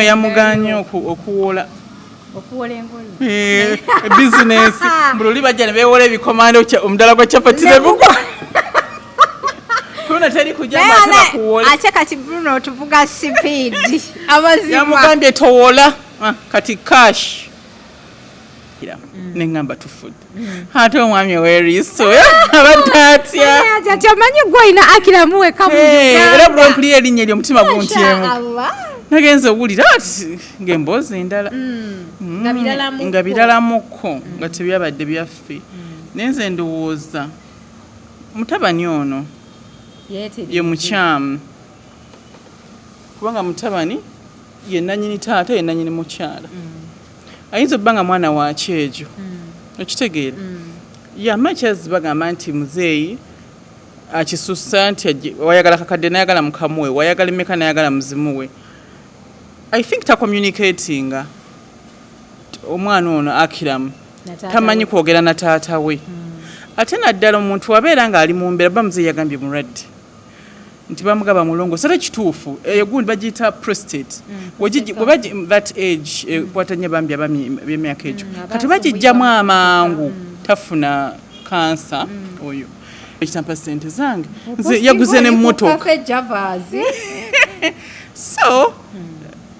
Bruno yamuganye okuwola. Okuwola engoye. Bizinesi mbululi bajja ne beewola ebikomando, omudala gwa capati ne gugwa. Bruno teri kujja Naye ate ala- bakuwola. Ate kati Bruno otuvuga speed, amazima. Yamugambye towola. Ah, kati cash neŋŋamba tufudde. Ate omwami ow'eriiso abadde atya? Ati omanyi gwe olina akiramu weka mu Era Uganda. buli mpulira erinnya eryo omutima guntyemuka. Masha. Nagenza owulira ati ng'emboozi endala Nga biralamuko. Nga biralamuko, nga tebyabadde byaffe. Naye nze ndowooza mutabani ono ye mukyamu, kubanga mutabani ye nanyini taata, ye nanyini mukyala. Ayinza okuba nga mwana wa kyejo, okitegeera? Yamakyazi bagamba nti muzeeyi akisussa nti wayagala kakadde nayagala mukamuwe, wayagala emeka nayagala muzimuwe. I think tacommunicatinga. Omwana ono akiramu tamanyi kwogera na taata we. Ate naddala omuntu wabeera ng'ali mu mbeera, ba muzeeyi yagambye mulwadde nti bamugaba mulongoosa. Ate kituufu, eyo gundi bagiyita prostate. That age ekwata nnyo bambi abami b'emyaka egyo. Kati bagijjamu amangu tafuna kansa. Oyo ekitampa sente zange nze yaguze nemmotoka. So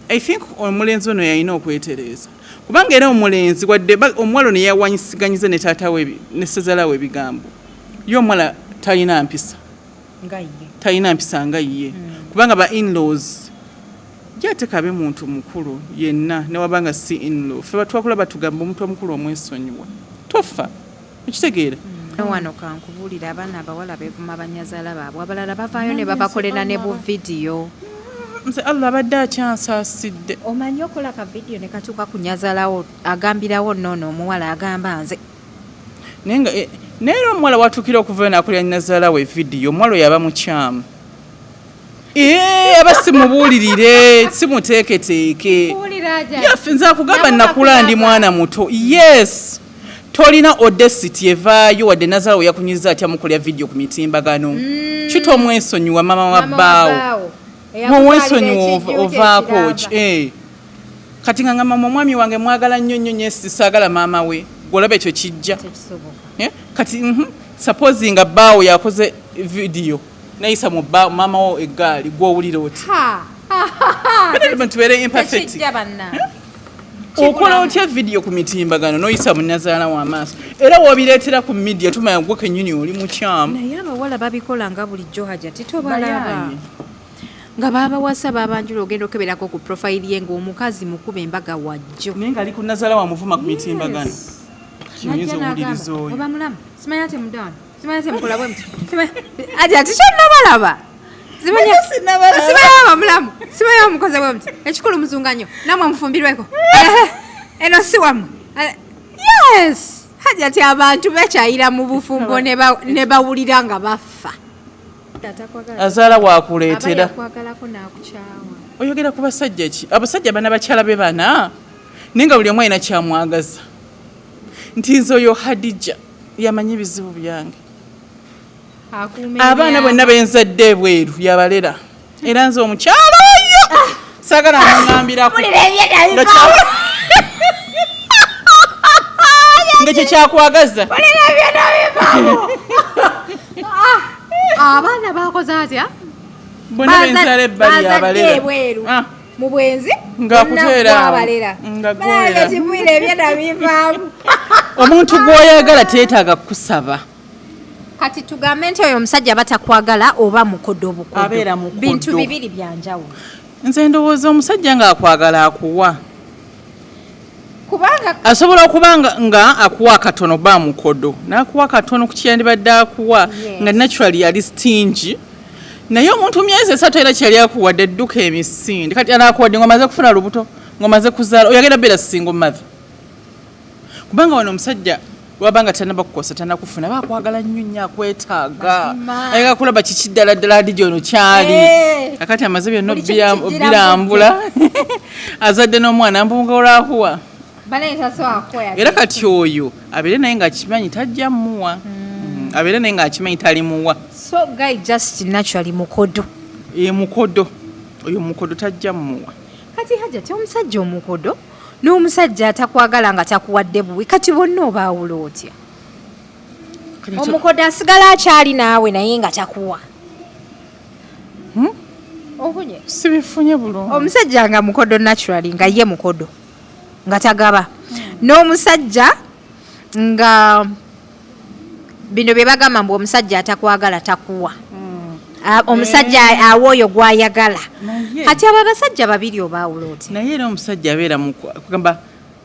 I think omulenzi ono yalina okwetereeza, kubanga era omulenzi wadde omuwala ono yawanyisiganyiza ne taata we ne ssezaala we ebigambo, ye omuwala talina mpisa. Nga ye. Talina mpisa nga ye, kubanga ba inlaws ye ate kabe muntu mukulu yenna newabanga si inlaw, ffe batwakula batugamba omuntu omukulu omwesonyiwa, tofa, okitegeera? No, wano kankubuulira, abaana abawala beevuma banyazaala baabwe, abalala bavaayo ne babakolera ne bu vidiyo. Nze Allah abadde akyansaasidde. Omanyi okola ka vidiyo ne katuuka ku nyazaalawo, agambirawo noono omuwala agamba nze. Naye nga naye era omuwala watuukira okuvayo n'akolera nnazaala we vidiyo, omuwala oyo aba mukyamu. Aba simubuulirire, simuteeketeeke. Yaffe nze akugamba nakula ndi mwana muto. Yes, tolina audacity evaayo wadde nazaala we yakunyiza atya mukolera vidiyo ku mitimbagano. Kitomwesonyiwa mama wa bbaawo, mumwesonyiwa, ovaako ki? Kati nga ngamba omwami wange mwagala nnyo nnyo nnyo, saagala maama we. Gwolaba ekyo kijja. Eh, kati supposing nga bbaawo yakoze vidiyo nayisa mu maama wo eggaali, gwowulira oti tubeere empathetic. Okola otya vidiyo ku mitimbagano noyisa munazaala w'amaaso? Era wobireetera ku media tumanya gwe kenyini oli mukyamu. Naye abawala babikola nga bulijjo, Hajati, tobalaba? Bayaanye. Nga babawasa, babanjula, ogenda okeberako ku profile ye ng'omukazi mukuba embaga wajjo. Naye ngaali ku nazaala wamuvuma ku mitimbagano. Kiyinza owuliriza oyo. Oba mulamu, simanya ate mudawano, simanya ate mukola bwe muti. Ati kyonna balaba, simanya oba mulamu, simanya omukoze bwe muti. Ekikulu muzunga nnyo, namwe mufumbirweko. Eno si wammwe. Yes, Hajati, abantu bekyayira mu bufumbo ne bawulira nga bafa. Azaala wakuleetera. Yakwagalako n'akukyawa. Oyogera ku basajja ki? Abasajja bana bakyala be bana, naye nga buli omu alina kyamwagaza. Nti nze oyo Hadija yamanyi ebizibu byange, abaana bonna benzadde ebweru yabalera, era nze omukyalo oyo saagala muŋambirako nga kye kyakwagaza. Abaana bakoze atya? Bonna benzala ebbali Bazadde yabalera. ebweru. Ah, Mu bwenzi. Ng'akuteera awo. Abalera. Nga gwolera. Kibwire ebyenda bivaamu. Omuntu gw'oyagala teetaaga kukusaba. Kati tugambe nti oyo omusajja batakwagala oba mukodo bukodo? Abeera mukodo. Bintu bibiri byanjawulo. Nze ndowooza omusajja ng'akwagala akuwa. Kubanga Asobola okuba nga akuwa akatono, ba mukodo n'akuwa katono ku kyandibadde akuwa, nga naturally yali stingy. Naye omuntu myezi 3 era kyali akuwadde, edduka emisinde. Kati anaakuwadde ng'omaze kufuna lubuto, ng'omaze kuzaala, oyagala beera single mother. Kubanga wano omusajja waba nga tanaba kukosa, tanakufuna, aba akwagala nnyo nnyo, akwetaaga, Mazima. ayagala kulaba kiki ddala ddala Hadija ono kyali. Akati amaze byonna Buli kimu kijjira. obirambula, azadde n'omwana, mbunga olwakuwa. Banaye tasobola kukoya. Era kati oyo abeere naye ng'akimanyi tajja muwa. Abeere naye ng'akimanyi talimuwa. So guy just naturally mukodo. Ye mukodo, oyo mukodo, tajja muwa. Kati Hajjati, omusajja omukodo n'omusajja atakwagala nga takuwadde buwi, kati bonna obaawula otya? Omukodo asigala akyali naawe naye nga takuwa. Ofunye? Sibifunye bulungi. Omusajja nga mukodo naturally, nga ye mukodo nga tagaba, n'omusajja nga bino bye bagamba mbu omusajja atakwagala takuwa. Omusajja awa oyo gwayagala. Kati abo abasajja babiri obaawula otya? Naye era omusajja abeera kugamba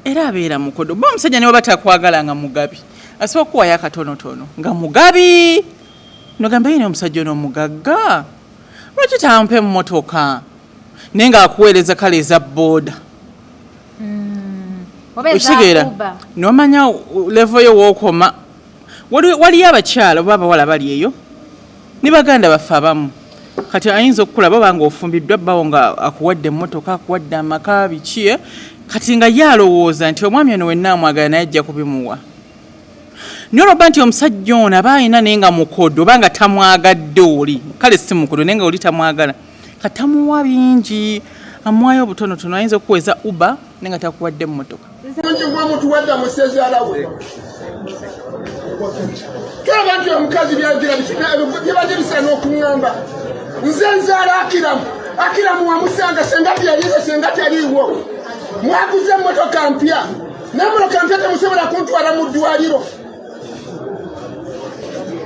era abeera mukodo, ba omusajja ne waba takwagala nga mugabi, asobola okukuwayo akatonotono nga mugabi, nogamba yine omusajja ono mugagga, lwaki tampa emmotoka, naye ng'akuweereza kale eza booda. Okitegeera? Nomanya level yo wookoma. Waliyo abakyala oba abawala bali eyo ne baganda baffe abamu, kati ayinza okukulaba oba nga ofumbiddwa, bbawo nga akuwadde emmotoka, akuwadde amaka, biki, eh? Kati nga ye alowooza nti omwami ono wenna amwagala naye ajja kubimuwa, naye olwoba nti omusajja ono aba alina naye nga mukodo oba nga tamwagadde oli, kale si mukodo naye nga oli tamwagala, kati tamuwa bingi, amuwayo obutonotono. Ayinza okukuweza Uber naye nga takuwadde emmotoka. Nti gwe mutuwadde musezaala we, tulaba nti omukazi byagira byebadde bisaana okuŋŋamba nze nzaala Akiramu. Akiramu wamusanga senga teyalize, senga taliiwo. Mwaguze emmotoka mpya, n'emmotoka mpya temusobola kuntwala mu ddwaliro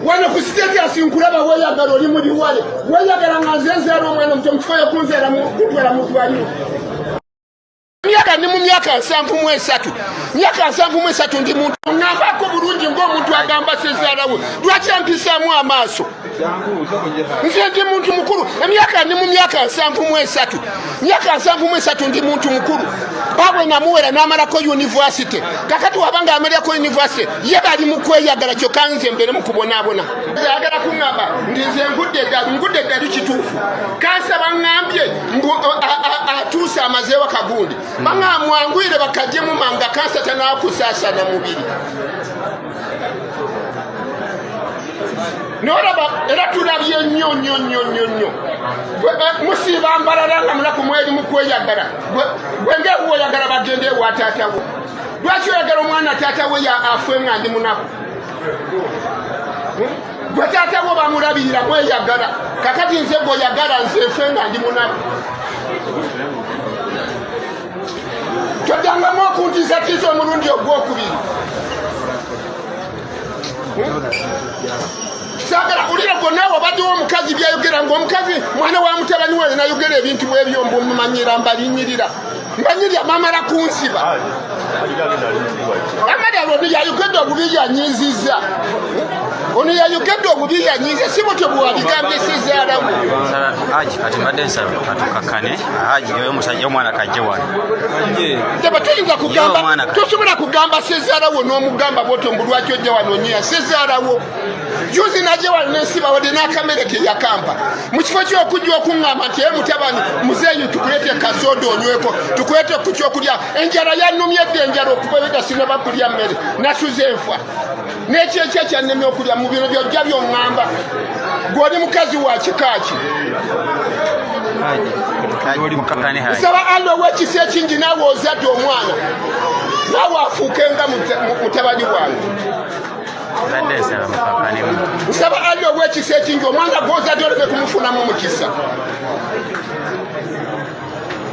wano ku status. Nkulaba weeyagala, oli muliwale, weeyagala nga nze nzaala omwana omuto mu kifo yokunzaala kuntwala mu ddwaliro. Myaka ndi mu myaka 73, myaka 73, ndi muntu ŋŋambako bulungi ng'omuntu agamba sezaala we. Lwaki ampisaamu amaaso? Nze ndi muntu mukulu, emyaka ndi mu myaka 73, myaka 73, ndi muntu mukulu. Baabwe namuwera n'amalako university. Kakati wabanga amalirako university, ye bali mu kweyagala, kyokka nze mbere mu kubonaabona. Ayagala kuŋŋamba nti nze ngudde eddalu, ngudde eddalu kituufu. Kansa baŋŋambye mbu atuuse amazeewo kagundi, baŋŋamba mwanguyire bakajjemu manga kansa tanakusaasana mubiri. Nolaba era tulabye nnyo nnyo nnyo nnyo nnyo. Musiiba mbalala nga munaku mweri mu kweyagala. Gwe ngaewuwe oyagala bagende ewa taatawo. Lwaki oyagala omwana taata we afe nga ndi munaku? Gwe taata wo bamulabirira, mweyagala. Kakati nze gweoyagala nze nfe nga ndi munaku? Toddangamu okuntiisatiisa omulundi ogwokubiri. Saagala ulira gonna obaddewo omukazi byayogera ngaomukazi mwana wa mutabani wange nayogera ebintu bwebyo, mbumumanyira, mbalinyirira, mbanyirira, bamala kunsiba. Amala ono yayogedde obubi, yanyiziza. Ono yayogedde obubi, yanyiza. Si butyo bwewabigambye sezaalawo. Haji, kati mbadde nsaba katukakkane. Haji, oyo omusajja omwana kajje wano. Teba toyinza kugamba Yo, omwana tosobola kugamba sezaalawo n'omugamba bwotyo mbu lwaki ojja wano onyiya sezaalawo. Juzi najja wano nensiba wadde n'akamere keyakampa. Mu kifo ky'okujja okuŋŋamba nti, "E mutabani muzeeyi, tukuleete kasoda onyweko, tukuleete ku kyokulya." Enjala yannumye dda, enjala okuva sinaba kulya mmere, nasuze enfa n'ekyekya kyannemye okulya. Mu bino byojja byoŋŋamba, gw'oli mukazi wa kikaaki? Haji, mukakkane Haji. Nsaba Allah ow'ekisa ekingi, naawe ozadde omwana, naawe afuukenga mutabani wange. Mbadde nsaba mukakkanemu. Nsaba Allah ow'ekisa ekingi, omwana gw'ozadde oleme kumufunamu mukisa.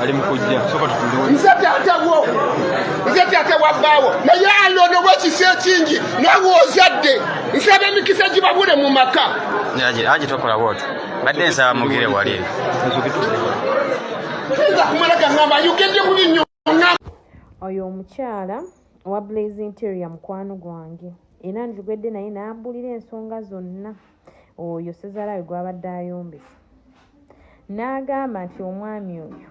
Ali mukujja, soka tutundewo. Nze taata wo, nze taata wa bbaawo, naye Allah ono ow'ekisa ekingi, naawe ozadde, nsaba emikisa gibabule mu maka. Haji, Haji, tokola bwotyo. Mbadde nsaba mugire wali. Tuyinza kumala gaŋŋamba ayogedde bubi nnyo. Oyo omukyala owa Blaze Interior mukwano gwange, era njogedde naye n'ambuulira ensonga zonna. Oyo sezaalawe gw'abadde ayombesa, n'agamba nti omwami oyo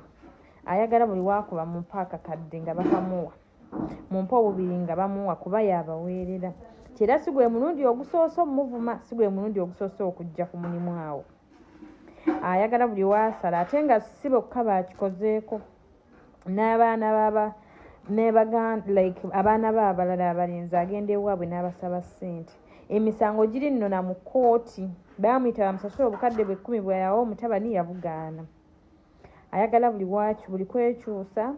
ayagala buli waakuba mumpa akakadde nga bakamuwa, mumpa obubiri nga bamuwa, kuba yabaweerera. Kyera si gwe mulundi ogusoose omuvuma, si gwe mulundi ogusoose okujja ku mulimu awo. Ayagala buli waasala, ate nga si bokka bakikozeeko, n'abaana baba nebagan like abaana be abalala abalenzi agenda ewaabwe n'abasaba ssente. Emisango giri nno na mu kkooti. Baamuyita bamusasule obukadde bwe 10 bwe yawa omutabani, yabugaana. Ayagala buli waki buli kwekyusa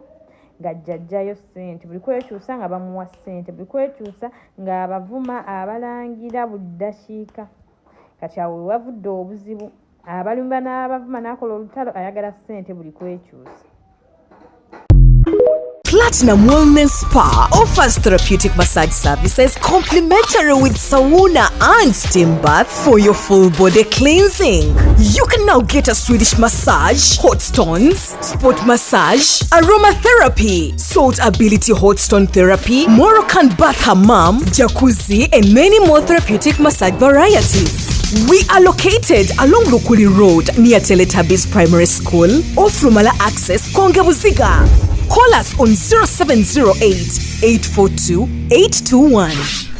ng'ajja aggyayo ssente, buli kwekyusa nga bamuwa ssente, buli kwekyusa ng'abavuma abalangira buli ddakiika. Kati awo we wavudde obuzibu, abalumba n'abavuma n'akola olutalo, ayagala ssente buli kwekyusa. Platinum Wellness Spa offers therapeutic massage services complimentary with sauna and steam bath for your full body cleansing. You can now get a Swedish massage, hot stones, sport massage, aromatherapy, salt ability hot stone therapy, Moroccan bath hammam, jacuzzi, and many more therapeutic massage varieties. We are located along Lukuli Road near Teletubbies Primary School, off Lumala Access, Konge Buziga. Call us on 0708 842 821.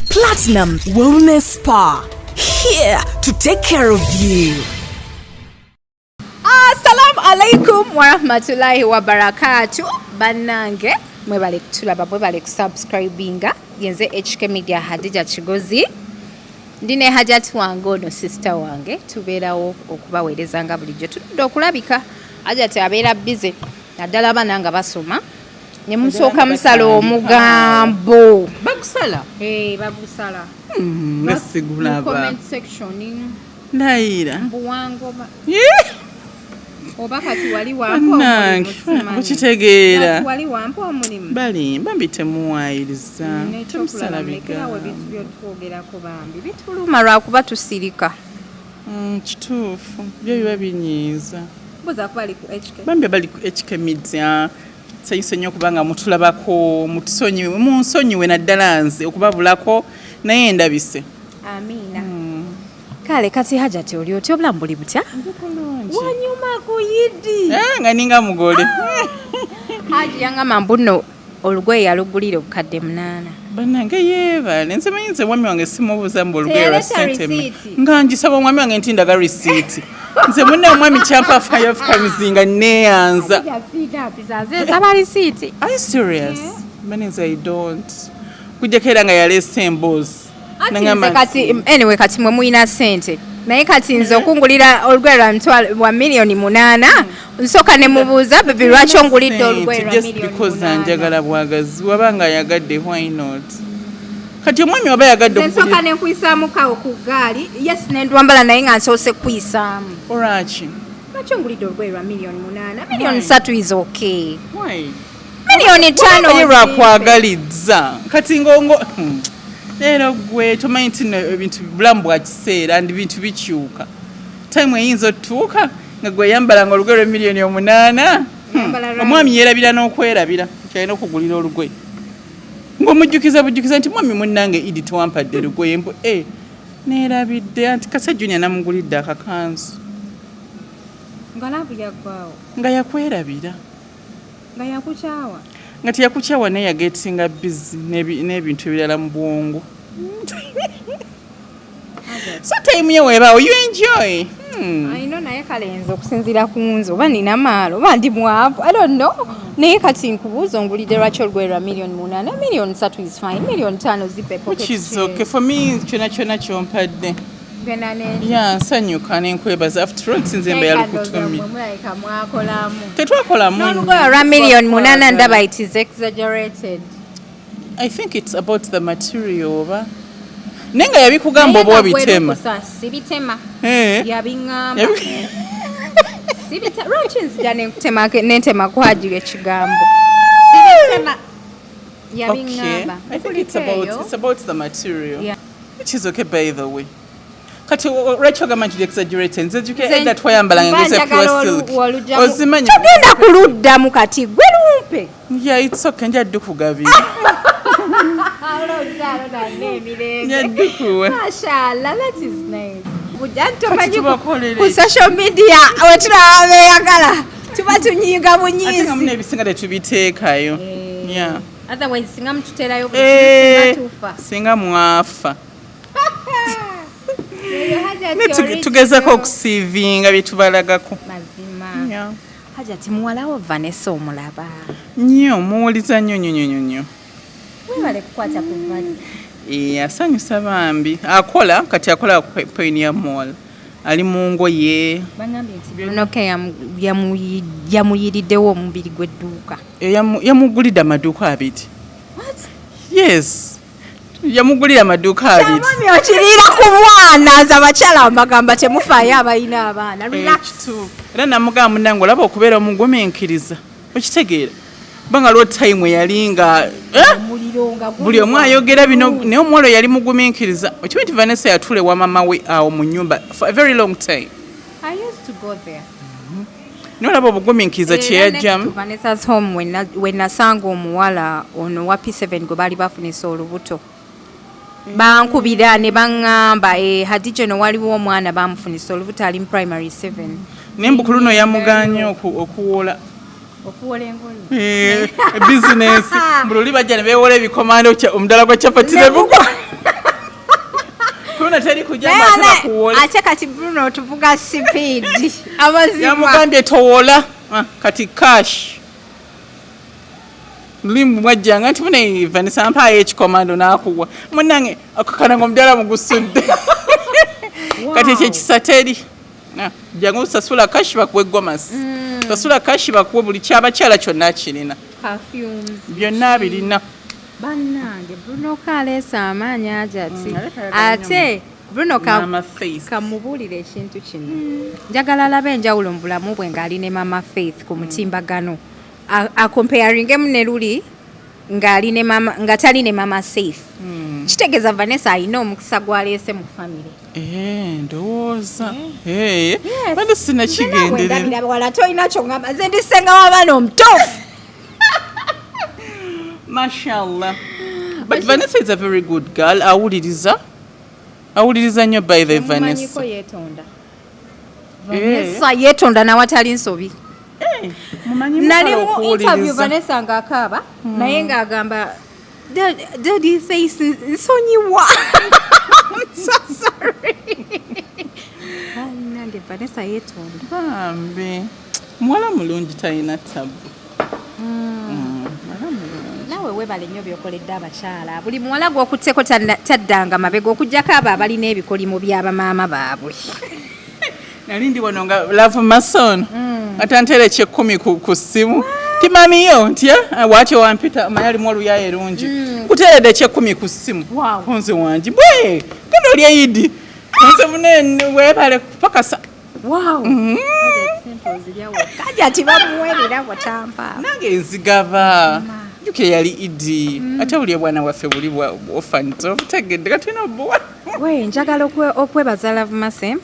Platinum Wellness Spa, here to take care of you. Assalamu alaikum warahmatullahi wabarakatu. Bannange, mwebale kutulaba, mwebale kusubscribinga. Yenze HK Media, Hadija Kigozi, ndi ne Hajati wange ono, sister wange. Tubeerawo okubaweereza nga bulijjo. Tutudde okulabika, Hajati abeera busy, naddala abaana nga basoma, ne musooka musala omugambo. Bagusala? Eh, bagusala. Nga Mu sigulaba. comment section. Ndayira. Mbuwangoba. Yeah. Oba kati wali wampa Bannange, omulimu, simanyi. okitegeera. Kati wali wampa omulimu. Balimba mbi, temuwaayiriza, temusala N'ekyokulala, mulekerawo bigambo. ebintu byotwogerako, bambi bituluma lwakuba tusirika. Kituufu, byo biba binyiiza. Mbuza kuba ali ku HK. Bambi bali ku HK Media, nsanyuse nnyo okubanga mutulabako. Mutusonyiwe, munsonyiwe naddala nze okubabulako, naye ndabise. Amiina. Kale kati Hajati, oli otya? Obulamu buli butya? Wanyuma ku Yidi. Eh, nga ninga mugole. Haji yangamba mbu nno olugoye yalugulira 8,000. Bannange, yeebale. Nze manyi nze omwami wange simubuuza mbu olugoye lwa Teyaleeta ssente risiiti. Nga ngisaba omwami wange nti ndaga risiiti. Nze munne omwami kyampa afaayo mizinga neeyanza. Nsaba risiiti. Are you serious? Bane, nze I don't. Kujjako era nga yaleese emboozi. Anti Nangamba nze kati, anyway, kati mwe muyina ssente, naye kati nze okungulira olugoye lwa mitwalo lwa 8 million, nsooka ne mubuuza, "Baby, lwaki ongulidde olugoye lwa Just miliyoni because munaana anjagala bwagazi. Waba nga ayagadde, why not? Kati omwami waba ayagadde Nze nsooka okugulira ne nkuyisaamu kawo ku ggaali, yes, ne ndwambala, naye nga nsoose kuyisaamu. Olwaki? Lwaki ongulidde olugoye lwa 8 million? 3 million is okay. Why? 5 million. Naye lwakwagalizza kati ngongo. Leero gwe tomanyi nti nno ebintu bulamu bwa kiseera ndi bintu bikyuka. Time eyinza otutuuka nga gwe yambala nga olugoye lwa 8 million. Yambala lwa- Omwami yeerabira n'okwerabira kyalina okugulira olugoye, ng'omujjukiza bujjukiza nti, "Mwami munnange, Idi tewampadde lugoye." Mbu e neerabidde, anti kasa Junior namugulidde akakanzu. Nga love yaggwawo. Nga yakwerabira. Nga yakukyawa. Nga teyakukyawa, naye yagetinga busy n'ebintu ebirala mu bwongo. So time ye weebaawo, you enjoy. Ayino, naye kale nze okusinziira ku nze, oba nina maalo oba ndi mwavu, I don't know, naye kati nkubuuza, ongulidde lwaki olugoye lwa 8 million? 3 million is fine, 5 million zipe pocket Which is change. okay for me, kyona kyona kyompadde. Genda ne Ya, nsanyuka nenkwebaza. After all, sinze mba yalukutumye. Mulabika mwakolamu. Tetwakolamu. N'olugoye olwa 8 million ndaba it is exaggerated. I think it's about the material, oba naye nga yabikugamba oba obitema. Sibitema. Eh. Yabiŋŋamba. Lwaki nzija nentema kwagira ekigambo? Sibitema, yabiŋŋamba. Okay. I think it's about the material. Yeah. Which is okay, by the way. Kati lwaki ogamba nti exaggerated? Nze jjuke Nze edda twayambalanga mba engoye za pure njagala silk. olugyamu- Ozimanyi? Togenda kuluddamu, kati gwe lumpe. Yeah, it's okay, nja ddukugabira. Nja ddukuwa. Mashallah, that is nice. Bujja tomanyi Tubakolere ku social media wetulaba beeyagala tuba tunyiiga Ate nga bunyiizi. muno ebisinga tetubiteekayo. Yeah. Otherwise singa mututerayo buli Eh, kimu, singa tufa. Singa mwafa. Eyo Hajati Ne original. tugezako okusiivinga bye tubalagako. Mazima. Yeah. Hajati, muwalawo Vanessa omulaba? Nnyo, muwuliza nnyo nnyo nnyo nnyo. Webale kukwata ku Vani. Eh, asanyusa bambi. Akola, kati akola ku Pioneer Mall. Ali mu ngoye. Bagambye nti Bruno K yamuyiriddewo omubiri gw'edduuka. Eh, yamugulidde amaduuka abiri. Yes, yamugulira amaduuka abiri. Kyamami okiriira ku mwana, nze abakyala mbagamba temufaayo abalina abaana. Eh, Relax. kituufu. Era namugamba, munange, olaba okubeera omugumiikiriza, okitegeera, kubanga lwo time yali nga eh? Omuliro nga guli. Buli omu ayogera bino, naye omuwala yali mugumiikiriza. Okimanyi nti Vanessa yatuula ewa mama we awo mu nyumba for a very long time? I used to go there. Naye olaba obugumiikiriza Era next to kyeyajjamu. Vanessa's home we nasanga omuwala ono wa P7 gwe baali bafunisa olubuto. Bankubira ne baŋŋamba, eh, Hadija, no waliwo omwana bamufunisa olubuto, ali mu primary 7. Naye mbu ku luno yamuganye okuwola. Okuwola engoye. Eh, bizinesi buli oli bajja ne beewola ebikomando, omudala gwa capati ne gugwa. Bruno teri kujja Naye ate bakuwola. Ate kati Bruno otuvuga speed, amazima. Yamugambye towola. Ah, kati cash lulimu mwajjanga nti mune Vanessa mpaayo ekikomando n'akuwa, munange akakananga omudala mugusudde. Kati ekyo ekisa teri. Ah, jangu sasula cash bakuwe gomasi, sasula cash bakuwe buli kyabakyala kyonna kirina. Perfumes. Byonna birina. Bannange, Bruno kaleesa amaanyi aja ati. Aleka Ate Bruno Mama Faith. Kamubuulire ekintu kino, njagala alabe enjawulo mu bulamu bwe ng'ali ne Mama Faith ku mutimbagano, akomparingemu ne luli ng'ali ne mama, nga tali ne Mama Safe. Kitegeeza Vanessa alina omukisa gwaleese mu famire. Eh, ndowooza. Eh, badde sinakigenderera. Ndabira wala, tolina kyongamba, nze ndi ssenga w'abaana omutuufu. Mashallah, but Vanessa is a very good girl. Awuliriza, awuliriza nnyo. By the Mumanyiko Vanessa yeetonda. Eh. Vanessa yeetonda nawatali nsobi. Mumanyi Nali mukala mu interview okuwuliriza. Vanessa ng'akaaba, naye ng'agamba, "Daddy Face, nsonyiwa, I'm so sorry." Bannange, Vanessa yeetonda. Bambi muwala mulungi, talina tabu. Muwala mulungi. Naawe weebale nnyo byokoledde abakyala. Buli muwala gw'okutteko taddanga mabega, okugyako abo abalina ebikolimo by'abamaama baabwe. Nali ndi wano nga Love Mason atanteera ekyekumi ku ssimu ti mamiyo ntya waaki wampita, omanyi alimu oluyaye lungi, nkuteeredde ekyekumi ku ssimu. Wow. Kunze wangi bwe genda olya idi nze munene, weebale kupakasa. Wow. Kaja ati bamuweerera bwatampa. Nange nzigaba, jjukira yali idi, ate buli obwana bwaffe buli bwa orphans, obutegedde, katulina obuwa. We njagala okwebaza Love Mercy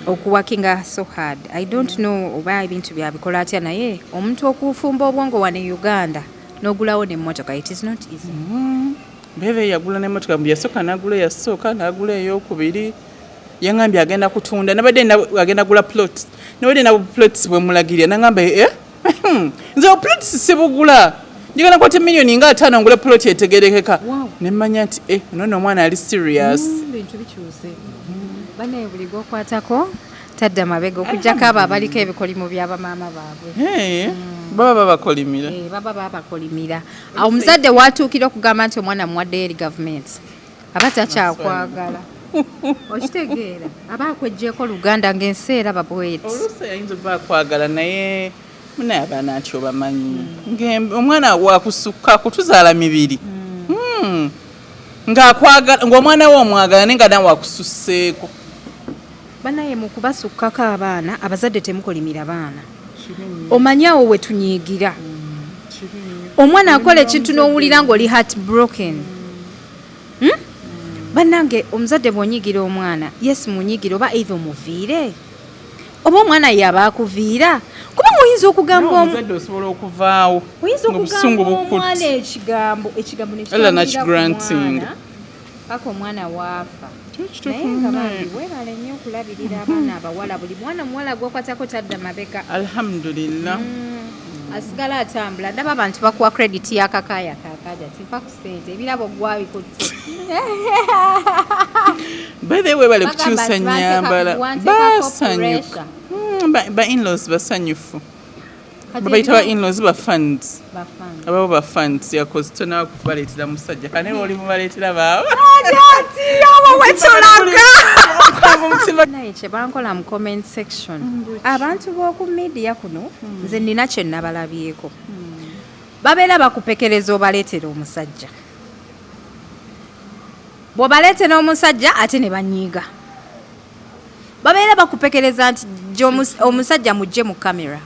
okuworkinga so hard. I don't know oba ebintu byabikola atya, naye omuntu okufumba obwongo wano e Uganda n'ogulawo n'emmotoka, it is not easy. Bebe yagula n'emmotoka mbu yasooka n'agula eyasooka, n'agula eyokubiri. Yaŋambye agenda kutunda, nabadde agenda gula plot, nabadde nabo plots bwe mulagirira, naŋamba, eh? Nze plots sibugula, njagala kwata miliyoni nga 50 ngule plot etegerekeka. Wow. Nemmanya nti eh, nono omwana ali serious. Bintu bikyuse banaye, buli gwokwatako tadda mabega, okugyako abo abaliko ebikolimo by'abamaama baabwe. Hey, baba babakolimira. Eh, baba babakolimira. Awo omuzadde watuukira okugamba nti omwana muwaddeyo eri gavumenti, aba takyakwagala, okitegeera, aba akweggyeko Luganda ng'ensi eraba bweti. Oluusi ayinza okuba akwagala, naye munaye abaana nti obamanyi. Omwana wakusukka kutuzaala mibiri. Ng'akwagala, ng'omwana we omwagala, naye nga nawe akususseeko. Banaye, mu kubasukkako abaana, abazadde temukolimira baana. Omanyi awo we tunyiigira, omwana akola ekintu n'owulira ng'oli heart broken. Bannange, omuzadde bw'onyiigira omwana, yes, munyiigire, oba either omuviire oba omwana yaba akuviira, kubanga oyinza okugamba Omuzadde osobola okuvaawo oyinza ng'obusungu okugamba omwana bukutte. ekigambo Ella nekitambulira ku nakigranting. mwana, paka omwana waafa. Kituufu. Naye nga Munnaye. bambi weebale nnyo okulabirira abaana abawala. Buli mwana omuwala gwokwatako tadda mabega. Alhamdulillah. Asigala atambula. Ndaba abantu bakuwa credit yakakaya kakaja timpa ku ssente, ebirabo gwabikutte. By the way, webale Bagamba kukyusa nti nyambala. wanteekako Basanyuka. pressure. Ba in-laws basanyufu. Kati Babayita ba inlaws, ba fans. Ababo ba fans yakoze tonaba kubaleetera musajja kane oli mubaleetera baawe. Ati awo wetulaga naye kyebankola mu comment section, abantu b'oku media kuno, nze nina kye nabalabyeko. Babeera bakupekereza obaleetera omusajja. Bw'obaleetera omusajja ate ne banyiiga. Babeera bakupekereza nti gye omusajja mujje mu kamera.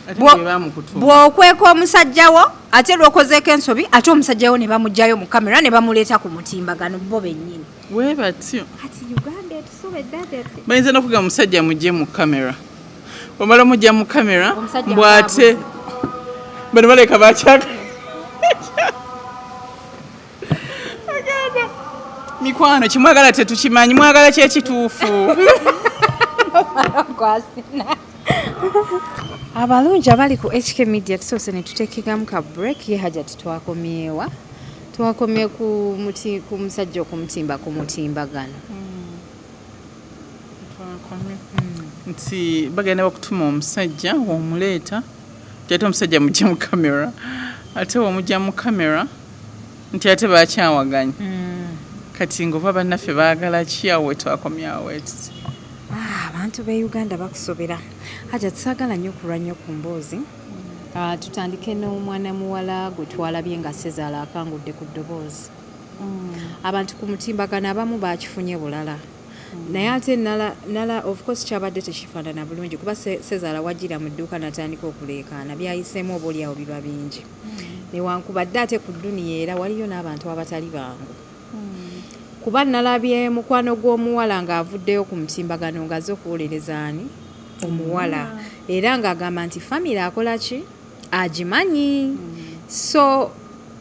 Ate bwe bamukutuma. Bw'okweka omusajja wo, ate lwokozeeko ensobi, ate omusajja wo ne bamugjayo mu kamera ne bamuleeta ku mutimbagano bo bennyini. We batyo. Kati Uganda etusobedde ati. Bayinza n'okugamba omusajja mujje mu kamera, omala omujja mu kamera, Omusajja mbwate bano baleka bakyaka. Agamba, mikwano, kimwagala tetukimanyi, mwagala kyekituufu. Abalungi abali ku HK Media, tusoose ne tutekegamu ka break. Ye Hajati, twakomyewa? Twakomye ku muti, ku musajja okumutimba ku mutimbagano. Nti bagenda bakutuma omusajja, womuleeta nti ate omusajja mujje mu kamera, ate womujja mu kamera nti ate bakyawaganya. Kati ngaoba bannaffe baagala ki? Awo wetwakomyawo eti. Ah, abantu b'e Uganda bakusobera. Hajat, saagala nnyo kulwa nnyo ku mboozi. Ah, tutandike n'omwana muwala gwe twalabye nga sezaala akangudde ku ddoboozi. Abantu ku mutimbagano abamu bakifunye bulala, naye ate nala, nala of course kyabadde tekifaanana bulungi, kuba sezaala wajjira mu dduuka natandika okuleekaana. Byayiseemu oba oliawo biba bingi, newankubadde ate ku dduniya era waliyo n'abantu abatali bangu, kuba nalabye mukwano gw'omuwala ng'avuddeyo ku mutimbagano ng'azze okuwolereza ani omuwala, era ng'agamba nti famire akola ki agimanyi. So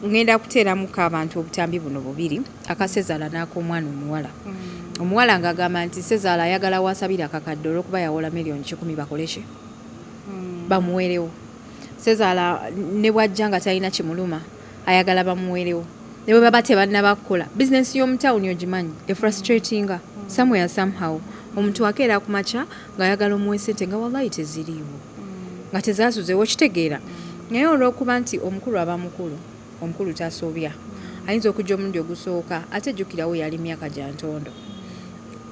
ŋŋenda kuteeramuko abantu obutambi buno bubiri, akasezaala n'ak'omwana omuwala. Omuwala ng'agamba nti sezaala ayagala wasabira akakadde olw'okuba yawola 1,000,000 bakole ki, bamuweerewo. Sezaala ne bwajja nga talina kimuluma, ayagala bamuweerewo ne bwe baba tebannabakukola. Bizinesi y'omu tawuni ogimanyi, efrustratinga somewhere somehow. Omuntu akeera ku makya ng'ayagala omuwa sente nga wallahi teziriiwo, nga tezasuzeewo, kitegeera. Naye olw'okuba nti omukulu aba mukulu, omukulu tasobya, ayinza okujja omulundi ogusooka, ate jjukirawo yali myaka gya ntondo,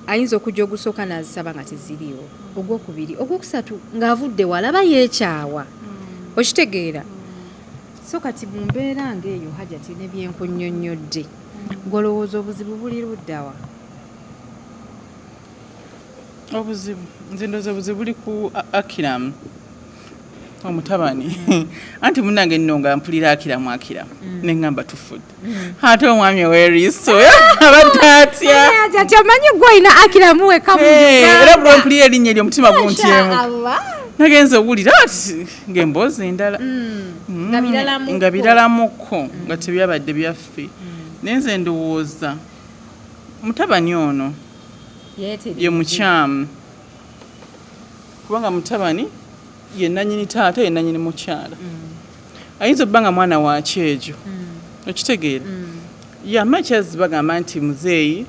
ayinza okujja ogusooka n'azisaba nga teziriiwo, ogwokubiri, ogwokusatu, ng'avudde walaba yeekyawa, okitegeera. So kati mu mbeera ng'eyo, Hajati, ne byenkunnyonnyodde, gw'olowooza obuzibu buli luddawa? Obuzibu, nze ndowooza obuzibu buli ku Akiramu omutabani. Anti munange nno nga mpulira Akiramu, Akiramu, neŋŋamba tufudde. Ate omwami ow'eriiso abadde atya? Hajati, omanyi gwe olina Akiramu weka mu Hey, era Uganda. bwe mpulira erinnya eryo omutima guntyemu. Allah. Nagenza owulira ati ng'emboozi endala Nga biralamuko. Nga biralamuko, nga tebyabadde byaffe. Naye nze ndowooza mutabani ono ye mukyamu, kubanga mutabani ye nanyini taata, ye nanyini mukyala. Ayinza okuba nga mwana wa kyejo, okitegeera. Yamakyazi bagamba nti muzeeyi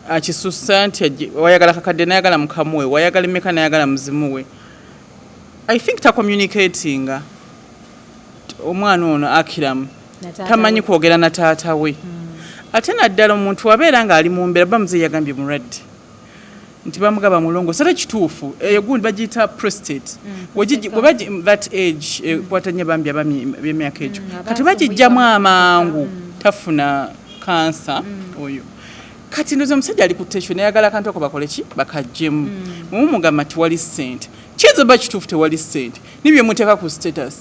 akisusa nti wayagala kakadde nayagala mukamuwe, wayagala emeka nayagala muzimuwe. I think tacommunicatinga omwana ono Akiramu, tamanyi kwogera na taata we. Ate naddala omuntu wabeera ng'ali mu mbeera, ba muzeeyi yagambye mulwadde nti bamugaba mulongose, ate kituufu eyo gundi bagiyita prostate. That age ekwata nnyo bambi abami b'emyaka egyo. Kati bagijjamu amangu tafuna kansa oyo. Kati ndoza omusajja ali ku tension, nayagala akantu ako bakole ki, bakajjemu. Mumugamba tiwali ssente, kiyinza oba kituufu tewali ssente, nibyemuteeka ku status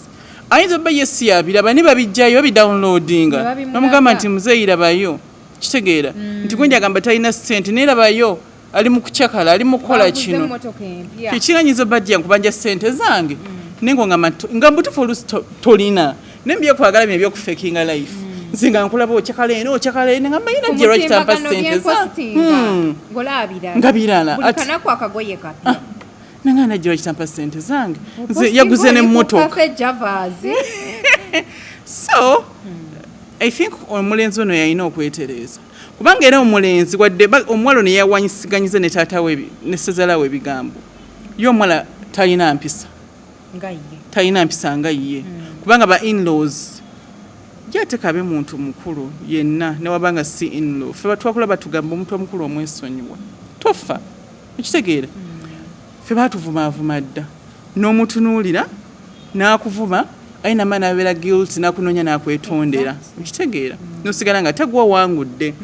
ayinza oba ye si yabiraba, ne babijjayo babidownloadinga. Ne babimulaga. Bamugamba nti muzeeyi rabayo, kitegeera nti gwendi agamba talina ssente, naye rabayo ali mu kucakala, ali mu kukola kino. Emmotoka empya. Kikiranyiza obadya nkubanja ssente zange, naye ngongamba nga mbutuufu oluusi tolina, naye mbyekwagala bino ebyokufekinga life. Nze nga nkulaba okyakala eno, okyakala eno, nga manyina gye lwaki tampa ssente za Ngolabirala. Nga birala. Buli kanaku akagoye kapya. Nanga najje lwaki tampa ssente zange, nze yaguze n'emmotoka. Cafe Javas. So I think omulenzi ono yalina okwetereeza, kubanga era omulenzi wadde omuwala ono yawanyisiganyiza ne taata we ne sezala we ebigambo, ye omuwala talina mpisa. Nga ye. Talina mpisa nga ye, kubanga ba inlaws ye ate kabe muntu mukulu yenna, newabanga si inlaw, ffe batwakula batugamba omuntu omukulu omwesonyiwa, tofa. Okitegeera? Ffe batuvumaavuma dda, n'omutunuulira n'akuvuma, aye nama nabeera guilty, nakunoonya n'akwetondera. Okitegeera? Nosigala nga tegwa owangudde.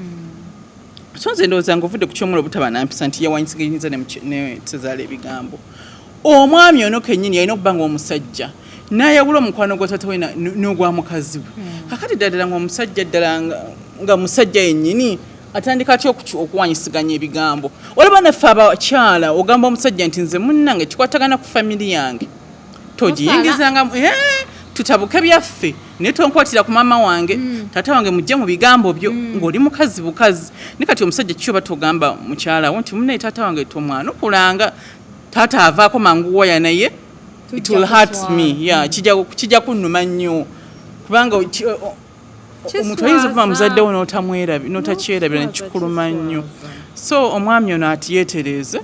So nze ndowooza nga ovudde ku kyomula obutaba nampisa nti yawanyisiganyiriza ne sezaala ebigambo. Omwami ono kennyini yalina okuba nga omusajja n'ayawula omukwano gwa taata we n'ogwa mukazi we. Kakati ddala ddala ng'omusajja ddala nga musajja yennyini atandika atya okuwanyisiganya ebigambo? Olaba naffe abakyala, ogamba omusajja nti nze munnange kikwatagana ku family yange, togiyingizanga, tutabuke byaffe, naye tonkwatira ku maama wange, taata wange mujje mu bigambo byo, ng'oli mukazi bukazi. Ne kati omusajja kiki oba togamba mukyala wo nti munnaye taata wange tomwanukulanga, taata avaako mangu waya, naye it will hurt me, yeah, kijja kunnuma nnyo, kubanga omuntu ayinza okuba muzadde wo n'otakyerabira, nekikuluma nnyo. So omwami ono ati yeetereeze,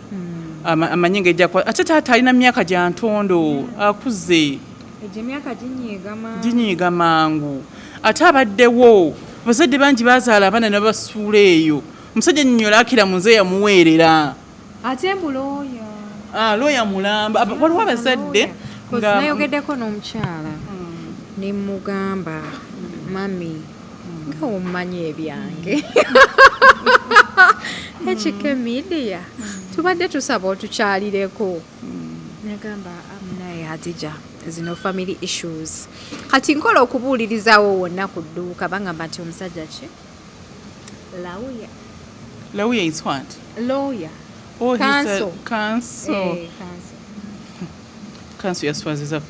amanye engeri gyakwa. Ate taata alina myaka gya ntondo, akuze. Egyo emyaka ginyiiga mangu. Ginyiiga mangu, ate abaddewo abazadde bangi bazaala abaana ne babasuula eyo. Omusajja nnyonnyola akira muze yamuweerera. Ate mbu looya. Ah, looya mulamba. Waliwo abazadde nga Nayogeddeko n'omukyala ne mugamba, "Mami, nga omumanyi ebyange ekike media, tubadde tusaba otukyalireko." Nagamba, "Naye Hadija, zino family issues." Kati nkola okubuulirizawo wonna ku dduuka, bagamba nti omusajja ki lawyer. Lawyer is what? Lawyer. Oh, he's a Counsel. counsel. Eh, counsel. Counsel yaswaziza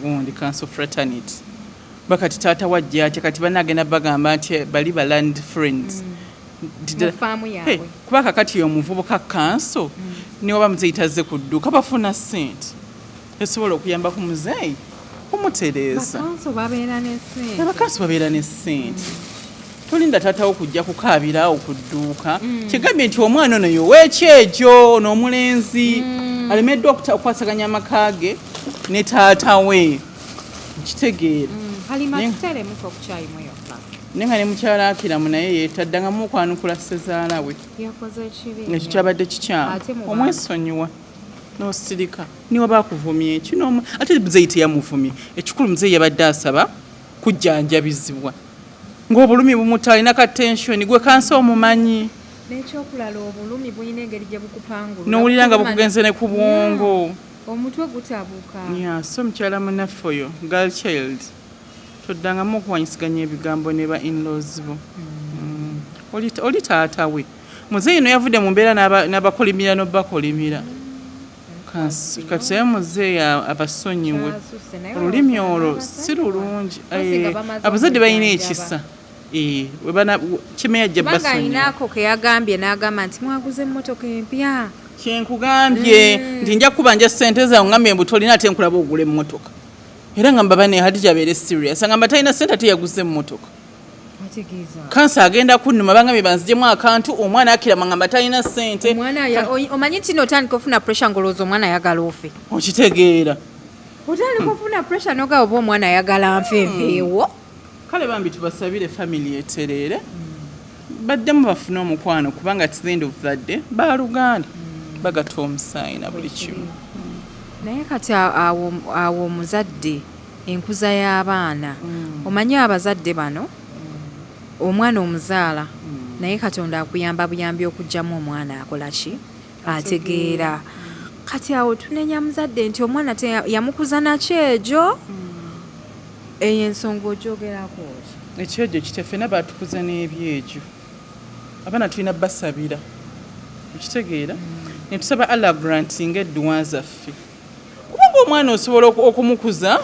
gundi counsel fraternity. Bakati taata wajja atya? Kati banagenda bagamba nti bali ba land friends. Mu faamu yaabwe. Hey, kuba kakati omuvubuka counsel, niwaba muzeeyi tazze ku dduuka, bafuna ssente esobola okuyamba ku muzeeyi kumutereeza. Ba counsel babeera ne ssente. Aba counsel babeera ne ssente. Tolinda taatawo kujja kukaabiraawo ku dduuka. Kigambye nti omwana ono yoweekyejo n'omulenzi alemeddwa okukwasaganya amaka ge ne taata we, nkitegeera. Halima, tuteeremuko ku kyayimu yokka. Naye nga ne mukyala Akiramu naye yeetaddangamu okwanukula ssezaala we. Yakoze ekibi. Ekyo kyabadde kikyamu. Ate mu bantu. Omwesonyiwa n'osirika niwe bakuvumye eki ate muzeeyi teyamuvumye. Ekikulu muzeeyi yabadde asaba kujjanjabizibwa ng'obulumi bumutta, alina ka tension. Gwe counsel omumanyi. N'ekyokulala, obulumi bulina engeri gye bukupangulula. Nowulira nga Bukuluma bukugenze ne ku bwongo. Omutwe gutabuka. Yeah, so mukyala munnaffe oyo girl child, toddangamu okuwanyisiganya ebigambo ne ba inlaws bo. Oli taata we muzeeyi no yavudde mu mbeera n'abakolimira n'obakolimira. Kati muzeeyi abasonyiwe. Kyasusse, naye Olulimi olowooza olwo n'abasonyiwa? si lulungi. Mpozzi nga bamaze Abazadde balina okujjanjaba. ekisa. Kimeya ajja Kubanga basonyiwa. alinaako ke yagambye, n'agamba nti mwaguze emmotoka empya. Kyenkugambye nti nja kubanja ssente zawe, ngambye mbu tolina, ate nkulaba ogula emmotoka. Era ngamba bane Hadija abeere serious, ngamba talina ssente ate yaguze emmotoka. Ategeeza Counsel agenda kunnuma, bangambye banzijemu akantu, omwana akirama, ngamba talina ssente. Omwana omanyi nti notandika ofuna pressure ng'olowooza omwana ayagala ofe. Okitegeera? Otandika ofuna pressure nogaba oba omwana ayagala nfe nveewo. Kale bambi tubasabire family etereere, baddemu bafune omukwano, kubanga at the end of the day baluganda, bagatta omusaayi na buli kimu. Naye kati awo omuzadde, enkuza y'abaana, omanyi abazadde bano, omwana omuzaala, naye Katonda akuyamba buyambi okugyamu omwana akola ki, ategeera. Kati awo tunenya muzadde nti omwana yamukuza nakyejo. Eyo ensonga ogyogerako ki? Ekyejo kitefena, batukuza n'ebyejo. Abaana tulina basabira, okitegeera? Netusaba Allah granting edduwa zaffe, kubanga omwana osobola okumukuza.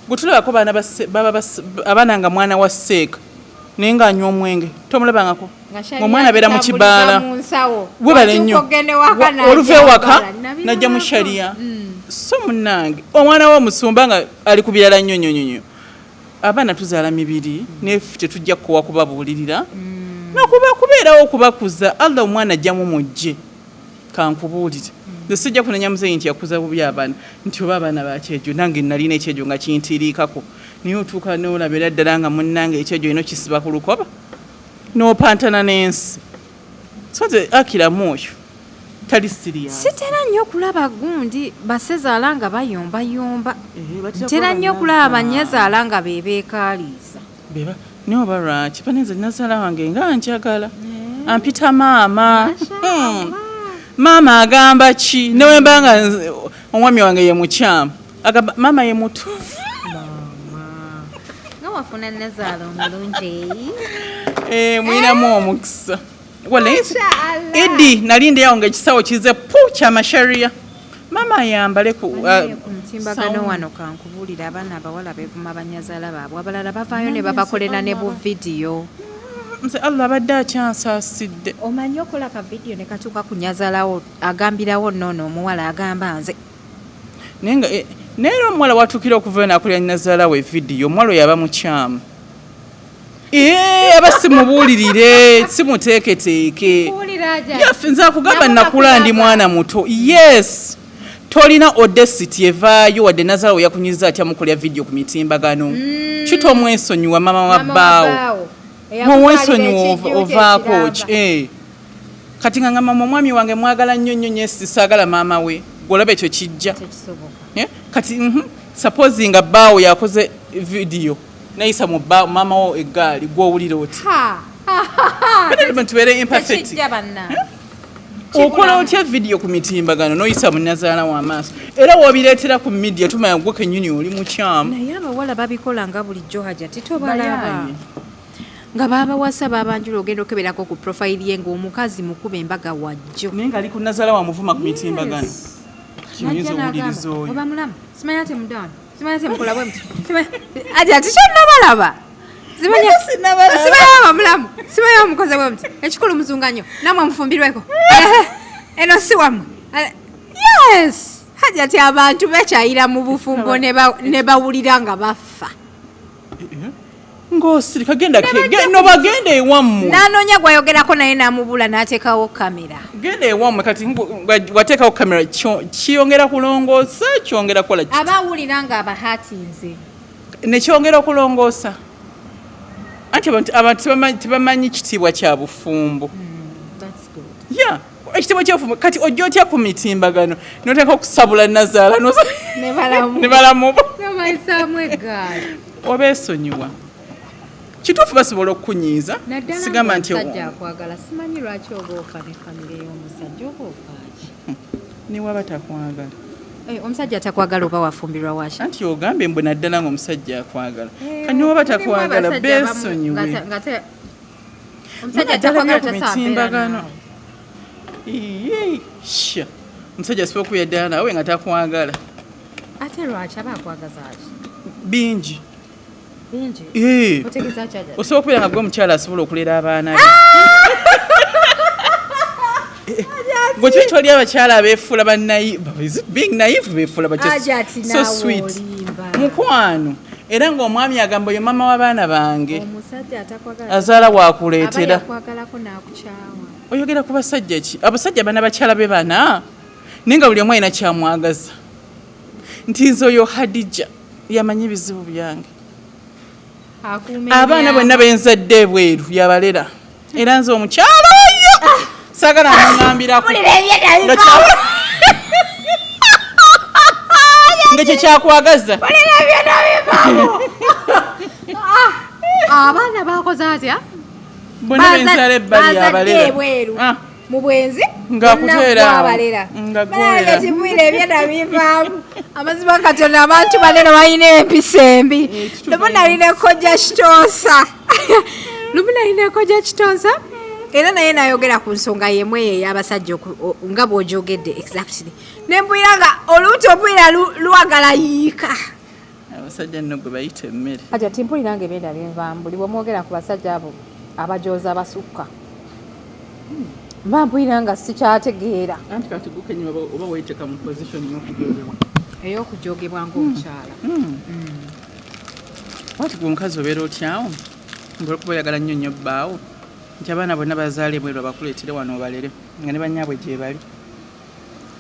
Gwe tulabako baana baba abaana nga mwana wa seeka naye ng'anywa omwenge, tomulabangako omwana abeera mu kibaala. Webale nnyo. Oluva ewaka najja mu sharia. So munnange, omwana we omusumba nga ali ku birala nnyo nnyo nnyo nnyo. Abaana tuzaala mibiri, naye ffe tetujja kukowa kubabuulirira nakuba kubeerawo okubakuza. Allah omwana ajjamu mujje, kankubuulire. Nze sijja kunenya muzeeyi nti yakuza bubi abaana, nti oba abaana bakyejo, nange nalina ekyejo nga kintiriikako, naye otuuka n'olabira ddala nga munnange ekyejo olina okisiba ku lukoba n'opantana n'ensi. So nze akiramu oyo tali serious. Sitera nnyo okulaba gundi basezaala nga bayombayomba. Eh, batera Ntera kuba nnyo okulaba bannazaala. banyazaala nga bebeekaaliisa. Beba naye oba lwaki banenze nazaala wange nga njagala ampita maama. Maama agamba ki newemba nga omwami wange ye mukyamu, agamba maama ye mutuufu. Nga wafuna nazaala omulungi. Eh, mwinamu omukisa. Wala Idi nali ndi awo ng'ekisawo kize pu kyamasharia, maama ayambale ku Ku mutimbagano sound. Wano kankubuulira, abaana abawala beevuma banyazaala baabwe, abalala bavaayo ne babakolera ne bu vidiyo. Nze Allah abadde akyansaasidde. Omanyi okola ka vidiyo ne katuuka ku nyazaalawo, agambirawo noono omuwala agamba nze Naye nga naye era omuwala watuukira okuvayo n'akolera nnazaala we vidiyo, omuwala oyo aba mukyamu. Ee, aba simubuulirire, simuteeketeeke. Yaffe nze akugamba nakula ndi mwana muto. Yes, tolina audacity evaayo wadde nazaala we yakunyiza atya mukolera vidiyo ku mitimbagano. Kitomwesonyiwa maama wa bbaawo mwewesonyiwa ovaako ki? Eh. Kati nga ngamba omwami wange mwagala nnyo nnyo nnyo, saagala maama we, gwolaba ekyo kijja. Eh, kati suppose nga bbaawo yakoze vidiyo nayisa mu bba maama wo eggaali, gwowulira oti Bane tubeere imperfect. Tekijja bannange. Okola otya vidiyo ku mitimbagano noyisa munazaala w'amaaso, era wobireetera ku media tumanya gwe kenyini oli mukyamu. Naye abawala babikola nga bulijjo, Hajati, tobalaba Bayaaye. Nga babawasa babanjula, ogenda okeberako ku profayiri ye ng'omukazi mukuba embaga wajjo. Naye ng'ali ku nazaala wamuvuma ku mitimbagano. Kati oyinza Najja owuliriza n'agamba, oyo oba mulamu, simanya temuddaano, simanya temukola bwe muti, Hajati kyonna balaba, simanya oba mulamu, simanya omukoze bwe muti, ekikulu muzunga nnyo, nammwe mufumbirweko. Eno si wammwe. Yes, Hajati, abantu bekyayira mu bufumbo ne bawulira nga bafa. Ng'osirika genda no bagenda ewammwe. N'anoonya gwayogerako naye n'amubula n'ateekawo kamera. Genda ewammwe. Kati wateekawo kamera, kiyongera kulongoosa, kyongera kukola ki? Aba awulira nga abahatinze. Nekyongera okulongoosa, anti abantu tebamanyi kitiibwa kya bufumbo. Ya ekitiibwa kyabufumbo, kati ojja otya ku mitimbagano noteeka okusabula nazaala Ne balamu. Ne balamubo? Babayisaamu eggaali. Obeesonyiwa, kituufu basobola okukunyiiza. Naddala Sigamba nti ng'omusajja akwagala, simanyi lwaki oba ofa ne famire y'omusajja, oba ofaaki? Newaba takwagala. Eh, omusajja atakwagala oba wafumbirwa waki? Anti ogambye mbu naddala nga omusajja akwagala. Kati newaba takwagala, beesonyiwe. Omusajja Naddala atakwagala byo ku tasobola kubeera mitimbagano. naawe. Ii, sha omusajja asobola okubya ddala naawe nga takwagala. Ate lwaki aba akwagaza ki? Bingi. Bingi. Eh. Otegeeza ki, Hajati? Osobola okubeera nga gwe omukyala asobola okulera abaana be. Gwe kibi twali abakyala abeefuula ba naive. Is it being naive? Beefuula ba just Hajati, so naawe sweet. olimba. Mukwano, era ng'omwami agamba oyo maama w'abaana bange. Omusajja atakwagala Azaala aba wakuleetera. yakwagalako n'akukyawa. Oyogera ku basajja ki? Abasajja bana bakyala be bana, naye nga buli omu alina kyamwagaza, nti nze oyo Hadija yamanyi ebizibu byange. Akuuma Abaana ebyama. bonna benzadde ebweru yabalera, era nze omukyala oyo saagala muŋambirako. Nga kye kyakwagaza. Abaana bakoze atya? Bonna benzala ebbali Bazadde yabalera. ebweru Ah, mu bwenzi. Ng'akuteera awo. Abalera. Nga gwolera. Kibwira ebyenda bivaamu. Amazima Katonda, abantu banene balina empisa embi. Lumu nalina kojja Kitonsa, lumu nalina kojja Kitonsa, era naye nayogera ku nsonga yemu eyo ey'abasajja nga bw'ogyogedde exactly, nembwira nga olubuto obwira lwagala yiika. Abasajja nno gwe bayita emmere. Aja timpulira nga ebyenda binvaamu buli bwemwogera ku basajja abo abajooza abasukka, mba mpulira nga sikyategeera. Anti kati gukenyuma oba weeteka mu position y'okujogebwa. Ey'okujogebwa ng'omukyala. Wati gwe omukazi obeera otyawo ngaolwokuba oyagala nnyo nnyo bbaawo, nti abaana bonna bazaala ebweru abakuleetere wano obalere nga ne banyaabwe gye bali?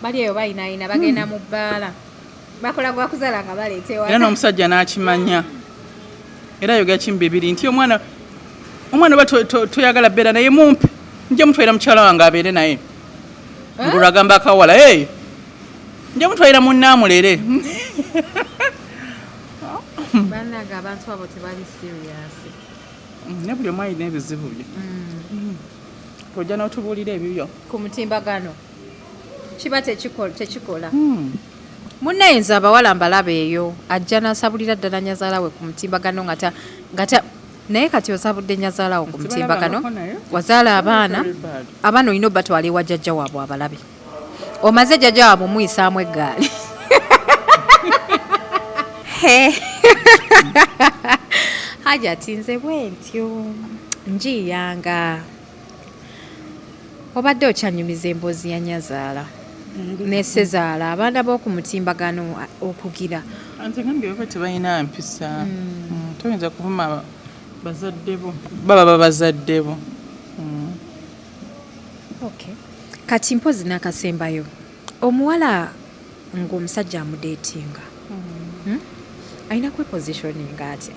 Bali eyo bayinayina bagenda mu bbaala, bakola gwakuzaala nga baleeta Era ewaka. n'omusajja n'akimanya, era ayogera kimu bibiri nti omwana oba toyagala beera naye, mumpe nja mutwalira mukyala wange abeere naye. Ngulu agamba akawala, hey, nja mutwalira munnaamulere. Bannange, abantu abo tebali serious. Ne buli omu alina ebizibu bye. Tojja n'otubuulira ebibyo. Ku mutimbagano kiba tekikola. Munnaye, nze abawala mbalaba eyo, ajja n'asabulira ddala nyazaala we ku mutimbagano nga ta naye kati osabudde nyazaala wo ku mutimbagano. Sibalabangako naye. Wazaala abaana. Very bad. Abaana olina obatwala ewa jjajja waabwe abalabe. Omaze jjajja waabwe omuyisaamu eggaali. He. Hajati, nze bwe ntyo njiiyanga. Obadde okyanyumiza emboozi ya nyazaala ne sezaala, abaana b'oku mutimbagano okugira. Nze ngambye baba tebalina mpisa. Toyinza kuvuma bazadde bo, baba babazadde bo. Okay. Kati mpozi n'akasembayo, omuwala ng'omusajja amudeetinga, Alina kwepositioninga atya?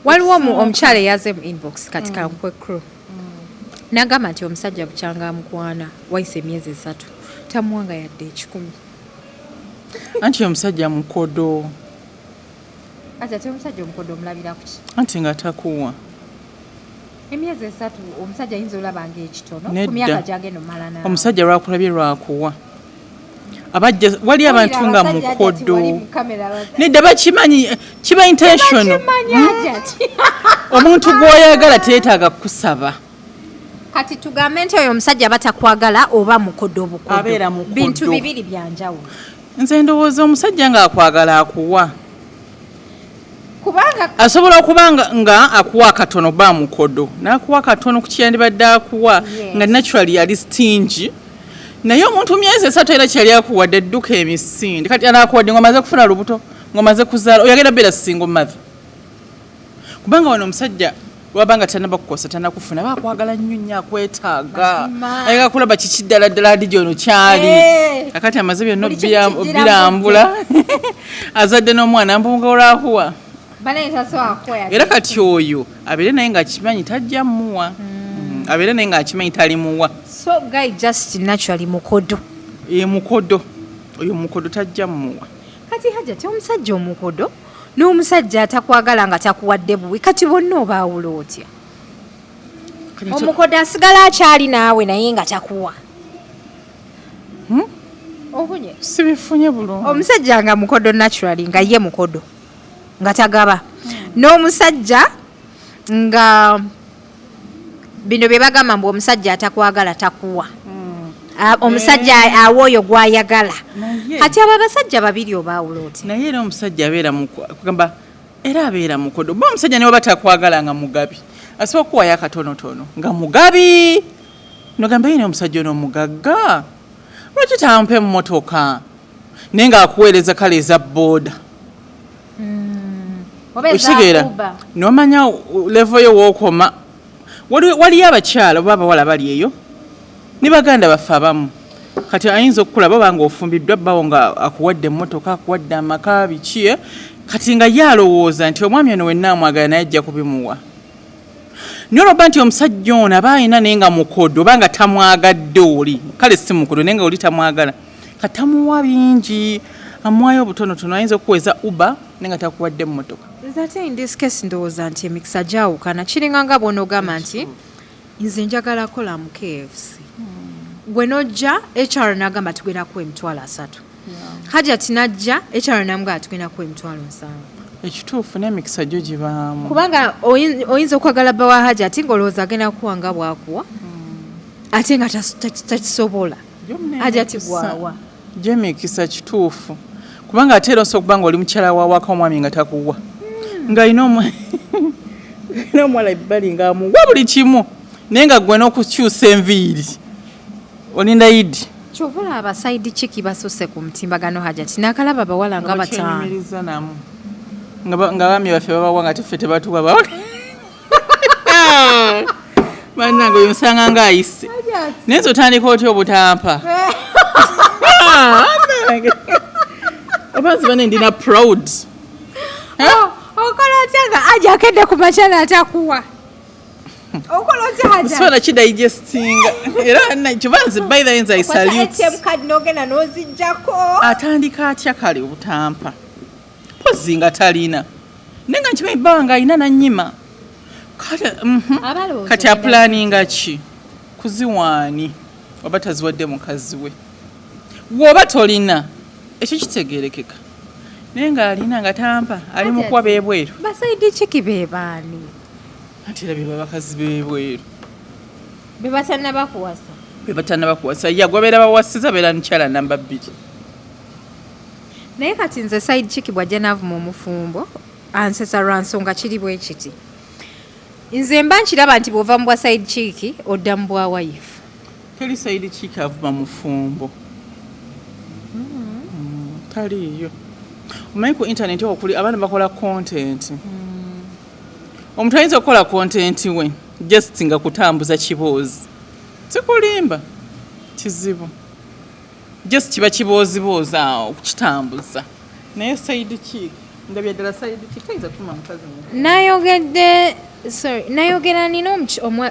Waliwo omukyala eyaze mu inbox, kati kankwe crew, n'agamba nti omusajja bukyanga amukwana wayise emyezi 3 tamuwanga yadde 100. Anti omusajja mukodo. Ati ate omusajja omukodo omulabira kuki? Anti nga takuwa. Emyezi 3 omusajja ayinza olaba nga ekitono ku Nedda. myaka gyagenda omala naawe. Omusajja lwakulabye lwakuwa, abajja wali abantu nga mukodo. Nedda, bakimanyi, kiba intentional. Omuntu gw'oyagala teetaaga kukusaba. Kati tugambe nti oyo omusajja batakwagala oba mukodo bukodo? Abeera mukodo. Bintu bibiri byanjawulo. Nze ndowooza omusajja ng'akwagala akuwa. Kubanga Asobola okuba nga akuwa akatono, ba mukodo n'akuwa katono ku kyandibadde akuwa. Nga naturally yali stingy, naye omuntu myezi 3 era kyali akuwadde edduka emisinde. Kati anaakuwadde ng'omaze kufuna lubuto, ng'omaze kuzaala, oyagala beera single mother, kubanga wano omusajja lwaba nga tanaba kukosa, tanakufuna, aba akwagala nnyo nnyo, akwetaaga. Mazima. Ayagala kulaba kiki ddala ddala adi ono kyali. Kakati amaze byonna Buli kimu kijjira obirambula, azadde n'omwana, mbunga olwakuwa. Banaye tasobola kukoya. Era kati oyo abeere naye ng'akimanyi tajja muwa. Abeere naye ng'akimanyi talimuwa. So guy just naturally mukodo. Ye mukodo, oyo mukodo, tajja muwa. Kati Hajati, omusajja omukodo n'omusajja atakwagala nga takuwadde buwi, kati bonna obaawula otya? Omukodo asigala akyali naawe naye nga takuwa. Ofunye? Sibifunye bulungi. Omusajja nga mukodo naturally, nga ye mukodo nga tagaba, n'omusajja nga bino bye bagamba mbu omusajja atakwagala takuwa. Omusajja awa oyo gwayagala. Kati abo abasajja babiri obaawula otya? Naye era omusajja abeera kugamba era abeera mukodo, ba omusajja niwe batakwagala nga mugabi, asobola okukuwayo akatonotono nga mugabi, nogamba yine omusajja ono mugagga, lwaki tampa emmotoka, naye ng'akuweereza kale eza booda. Oba eza Okitegeera? Uber. Nomanya level yo wookoma. Waliyo abakyala oba abawala bali eyo ne baganda baffe abamu, kati ayinza okukulaba oba nga ofumbiddwa bbawo nga akuwadde emmotoka, akuwadde amaka, biki, eh? Kati nga ye alowooza nti omwami ono wenna amwagala naye ajja kubimuwa, naye olwoba nti omusajja ono aba alina naye nga mukodo oba nga tamwagadde oli, kale si mukodo naye nga oli tamwagala, katamuwa bingi, amuwayo obutonotono, ayinza okukuweza Uber naye nga takuwadde emmotoka. Nze ate in this case ndowooza nti emikisa gyawukana. Kiringa nga bw'onoogamba nti nze njagala kola mu KFC, gwe nojja HR n'agamba tugenda kuwa 300,000. Hajati najja HR namugamba tugenda kuwa 700,000. Ekituufu n'emikisa gyo gibaamu. Kubanga oyinza okwagala bba wa Hajati ng'olowooza agenda kuwa nga bwakuwa, ate nga takisobola. Hajati gwawa. Gyemikisa, kituufu, kubanga ate era osobola okuba nga oli mukyala wawaka, omwami nga takuwa, ng'alina omuwala ebbali ng'amuwa buli kimu, naye nga gwe n'okukyusa enviiri olinda Idi. Kyova olaba aba side chick basuse ku mutimbagano. Hajati, nakalaba abawala nga 5. Bakyenyumiriza namu nga baami baffe babawa nga teffe tebatuwa bawa. Bannange, oyo nsanga ng'ayise. Naye nze otandika otya obutampa? Ah, bannange. Oba nze bane ndina proud. Oh, okola otya nga aja akedde ku makyala atakuwa? Okola otya, Hajat? Sobola kidigestinga era kyova nze, by the way, nze I Okwata salute. ATM card n'ogenda n'oziggyako. Atandika atya kale obutampa pozi nga talina, naye nga nkimanyi bba wange alina nanyima kati, Abalowooza Kati ogenda- apulaninga ki kuziwaani oba taziwadde mukazi we? Bw'oba tolina ekyo kitegerekeka, naye ng'alina nga tampa, ali mu kuwa beebweru. Ba side chick be baani? Anti era beba bakazi b'ebweru. Be batannaba kuwasa? Be batannaba kuwasa. Ya gwabeera bawasiza beera mukyala namba 2. Naye kati nze side chick bw'ajja n'avuma omufumbo ansesa lwa nsonga kiri bwe kiti: nze mba nkiraba nti bw'ova mu bwa side chick odda mu bwa wife. Teri side chick avuma mufumbo. Taliiyo. Omanyi ku internet okuli abaana bakola content. Omuntu ayinza okukola content we just nga kutambuza kiboozi, sikulimba, kizibu, just kiba kibooziboozi awo kukitambuza. Naye side chick, ndabye ddala side chick tayinza kutuma mukazi mu Nayogedde, sorry, nayogera nina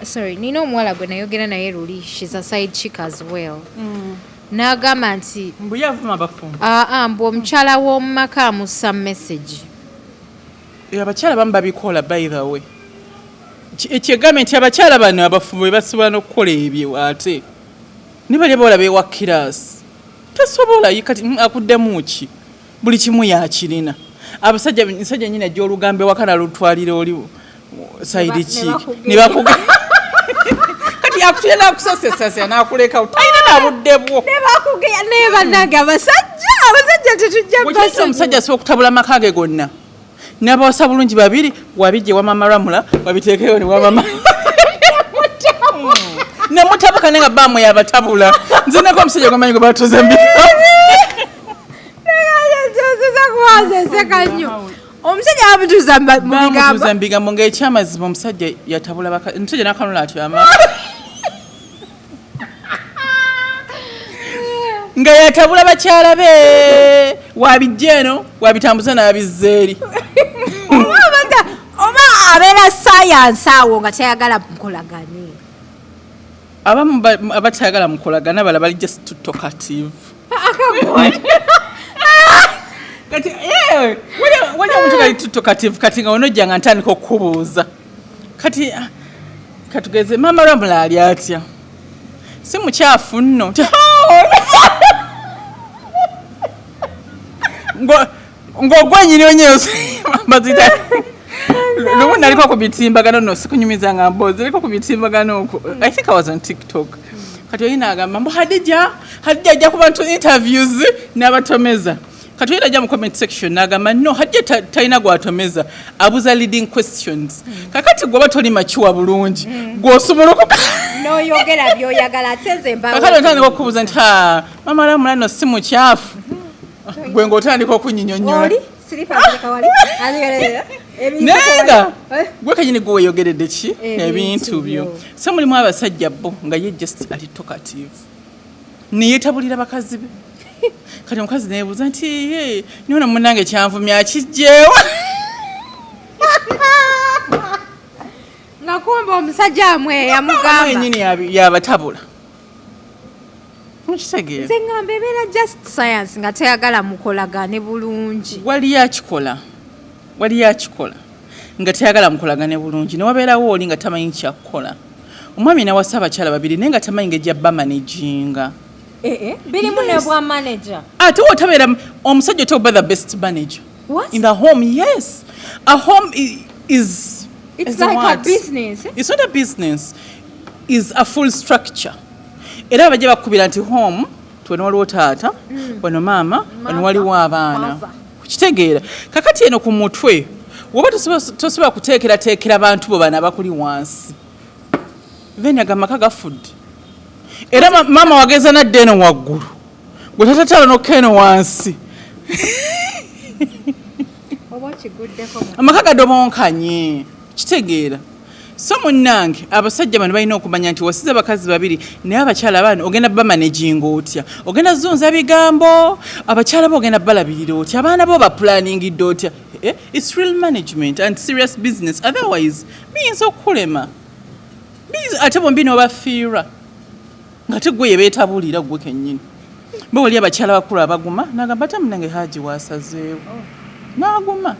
sorry, nina omuwala gwe nayogera naye luli, she's a side chick as well, n'agamba nti mbu ye avuma abafumbo. Aa, mbu omukyala w'omu maka amussa message. Abakyala bamu babikola, by the way. Ekyegambye nti abakyala bano abafumbo be basobola n'okukola ebyo, ate ne bali abawala beewa kirasi tasobola ye. Kati akuddemu ki? Buli kimu yakirina. Abasajja, musajja nyina ajja olugambo ewaka nalutwalira oli side chick. Ne ne bakuge kati akutira nakusasesasya nakulekawo, talina nabudde bwo. Nebakugeya. Naye bannange, abasajja tetujja Bwekiyita omusajja asobola okutabula amaka ge gonna n'abawasa bulungi babiri, wabijje wamama Ramula, wabiteekeyo ne wamama nemutabuka, naye nga bamwe yabatabula. Nze nako omusajja gwamanyi gwe batuuza mbigambo. Kubaza enseka nnyo. Omusajja bamutuuza mu bigambo. Bamutuuza mu bigambo, ng'ekyamazima omusajja yatabula omusajja n'akanula atyo ama nga yatabula bakyala be, wabijja eno wabitambuza n'abizza eri. Oba abeera sayansi awo nga tayagala mukolagane. Abamu abatayagala mukolagana, bala bali just too talkative. Kati wali omuntu kali too talkative, kati nga onojja nga ntandika okukubuuza, kati katugeze maama Ramula ali atya, si mukyafu nno? Nti, ng'ogwenyini wenyewe bazita. Lumu naliko ku mitimbagano, no sikunyumiza nga mboozi, naliko ku mitimbagano okwo, I think I was on TikTok. Kati oyina agamba mbu Hadija ajja ku bantu interviews n'abatomeza. Kati oyina ajja mu comment section n'agamba, no, Hadija talina gwatomeza, abuza leading questions. Kakati gwe oba toli makiwa bulungi, gw'osumulukuka N'oyogera byoyagala, ate nze mba Kakati otandika okubuuza nti, "Ah, mama Ramula no si mukyafu?" Gwe ng'otandika okunyinyonnyola. Oli silipa azireka wali. Naye nga gwe kenyini gwe weeyogeredde ki Ebintu ebintu byo. byo. So mulimu abasajja bo nga ye just ali talkative, neyetabulira bakazi be. Kati omukazi neyebuuza nti, "Ye, nono munange kyanvumya akijjeewa?" Nga kumba omusajja amwe yamugamba. Yenyini yabatabula, mukitegeera? Nze ngamba ebeera just science nga tayagala mukolagane bulungi. Waliyo akikola, waliyo akikola nga tayagala mukolagane bulungi, newabeerawo oli nga tamanyi kyakukola. Omwami nawasa abakyala babiri naye nga tamanyi ngejja bamanaginga. Birimu ne bwa manager. Ate wotabeera omusajja otya oba the best manager What? in the home? Yes, a home is It's is like a what? business, eh? It's not a business, is a full structure. Era bajja bakubira nti home wano waliwo taata, wano maama, wano waliwo abaana. Kitegeera? Kakati eno ku mutwe woba tosobola kuteekerateekera bantu bo bano abakuli wansi, then ago amaka gafudde. Era maama wageza nadda eno waggulu, gwe tatatala nokka eno wansi. Oba okiguddeko Amaka gadobonkanye, kitegeera? So munnange, abasajja bano balina okumanya nti wasiza abakazi babiri, naye abakyala bano ogenda bamanaginga otya? Ogenda zunza bigambo? Abakyala bo ogenda balabirira otya? Abaana bo baplaningidde otya? Eh, it's real management and serious business, otherwise biyinza okukulema. Ate bombi n'obafiirwa nga te gwe yebeetabulira gwe kennyini. Bo wali abakyala bakulu abaguma, nagamba ate munange Haji wasazeewo, n'aguma.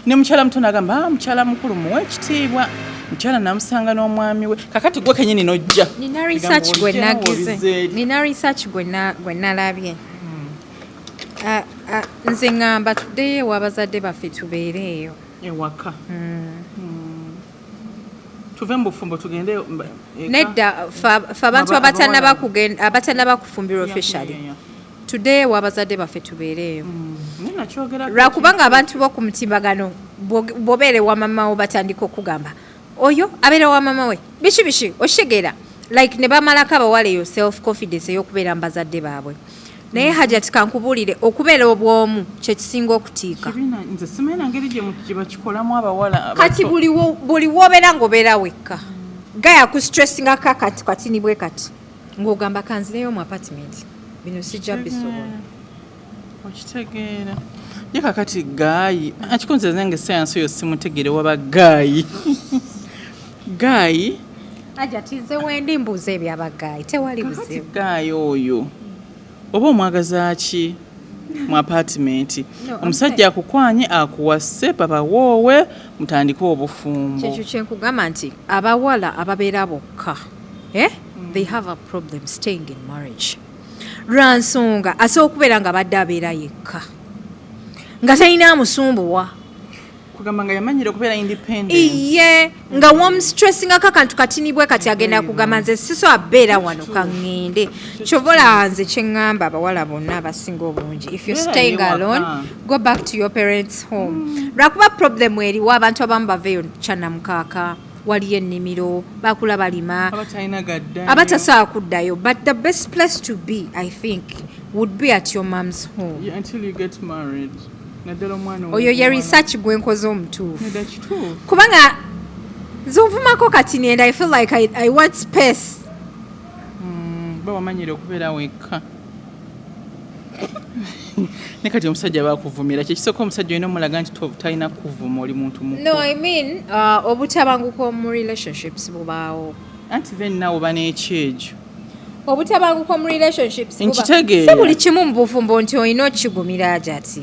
Ne mukyala muto nagamba, "Ah, mukyala mukulu muwe ekitiibwa, mukyala namusanga n'omwami we." Kakati gwe kennyini n'ojja. Nina research gwe Ebigambo nagize. obizeeri. Nina research gwe nalabye. Ah, ah, nze ŋŋamba tuddeyo ewa abazadde baffe, tubeere eyo. Ewaka. Tuve mu bufumbo tugende eka. Nedda, fe abantu abawala. abatannaba kufumbirwa officially, tuddeyo ewa abazadde baffe, tubeere eyo. Naye nakyogerako. Lwakubanga abantu b'oku mutimbagano, bw'obeera ewa mama wo, batandika okugamba oyo abeera wa mama we biki biki, okitegeera? Like ne bamalako abawala eyo self confidence ey'okubeera mu bazadde baabwe. Naye Hajati, kankubuulire, okubeera obwomu kyekisinga okutiika. Kibiina, nze simanyi na ngeri gye bakikolamu abawala Kati abato. buli wobeera ng'obeera wekka, gaya kustressingako akati katini bwe kati, ng'ogamba kanzireyo mu apartment, bino sijja bisobola. Okitegeera? Ye kakati guy akikunze, nange sayansi oyo simutegere. Waba guy. Hajati, nze wendi mbuuza ebyaba guy, tewali Kakati buzibu. guy oyo oba omwagaza ki mu apartment? No, Omusajja akukwanye, akuwase, babawoowe, mutandike obufumbo. Kyekyo kyenkugamba nti abawala ababeera bokka, eh? They have a problem staying in marriage lwa nsonga asobola okubeera nga badde abeera yekka nga talina amusumbuwa. Kugamba nga yamanyire okubeera independent. Iye, nga womustressingako akantu katini bwe kati, agenda kugamba nze sisobola beera wano, kaŋŋende. Kyova olaba nze kyeŋŋamba abawala bonna abasinga obungi, if you're Beera staying ewaka. alone, go back to your parents' home, lwakuba problem eriwo abantu abamu baveeyo kyanamukaaka, waliyo ennimiro, bakula balima. Abatalina gaddayo. Abatasobola kuddayo, but the best place to be, I think, would be at your mom's home. Yeah, until you get married, naddala omwana Oyo ye omuwala. research gwe nkoze omutuufu. Nedda, kituufu. Kubanga nze onvumako kati and I feel like I want space. Ba wamanyire okubeera wekka, ne kati omusajja bakuvumira, kyekisooka omusajja olina omulaga nti talina kuvuma, oli muntu mukulu. No, I mean, obutabanguko mu relationships bubaawo. Anti then naawe oba n'ekyejo. Obutabanguko mu relationships Nkitegeera. Si buli kimu mu bufumbo nti olina okigumira, Hajati.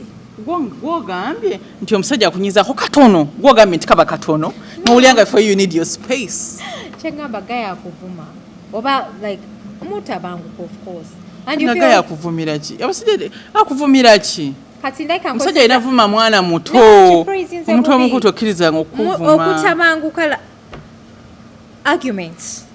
Gwogambye nti omusajja akunyizaako katono, gwogambye nti kaba katono, nowulira nga for you need your space. Kyengamba, guy akuvuma oba like mutabanguko, of course, and you Nga feel guy akuvumira ki? Abasajja akuvumira ki? Kati ndayika Omusajja alina vuma mwana muto. No, kiphrase Omuntu bubi. omukulu tokkirizanga okuvuma. Okutabanguka, arguments.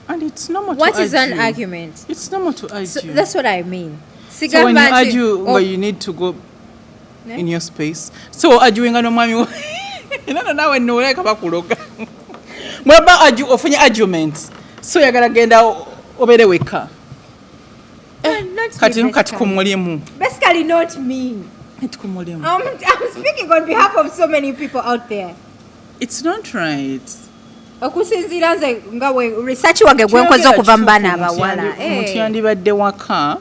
And it's normal to What is an argue. argument? It's normal to argue. So, that's what I mean. So when you Sigamba nti- argue, oh, nga you need to go Ne? in your space. So arguinga n'omwami wo era no naawe nno oleka bakuloga. Mwaba argue, ofunye argument, so oyagala genda obeere wekka. Not me, Kati kati ku basically. mulimu. Basically not me. Kati ku mulimu. I'm speaking on behalf of so many people out there. It's not right. Okusinziira nze nga we research wange gwe nkoze okuva mu baana abawala. Omuntu Eh. yandibadde waka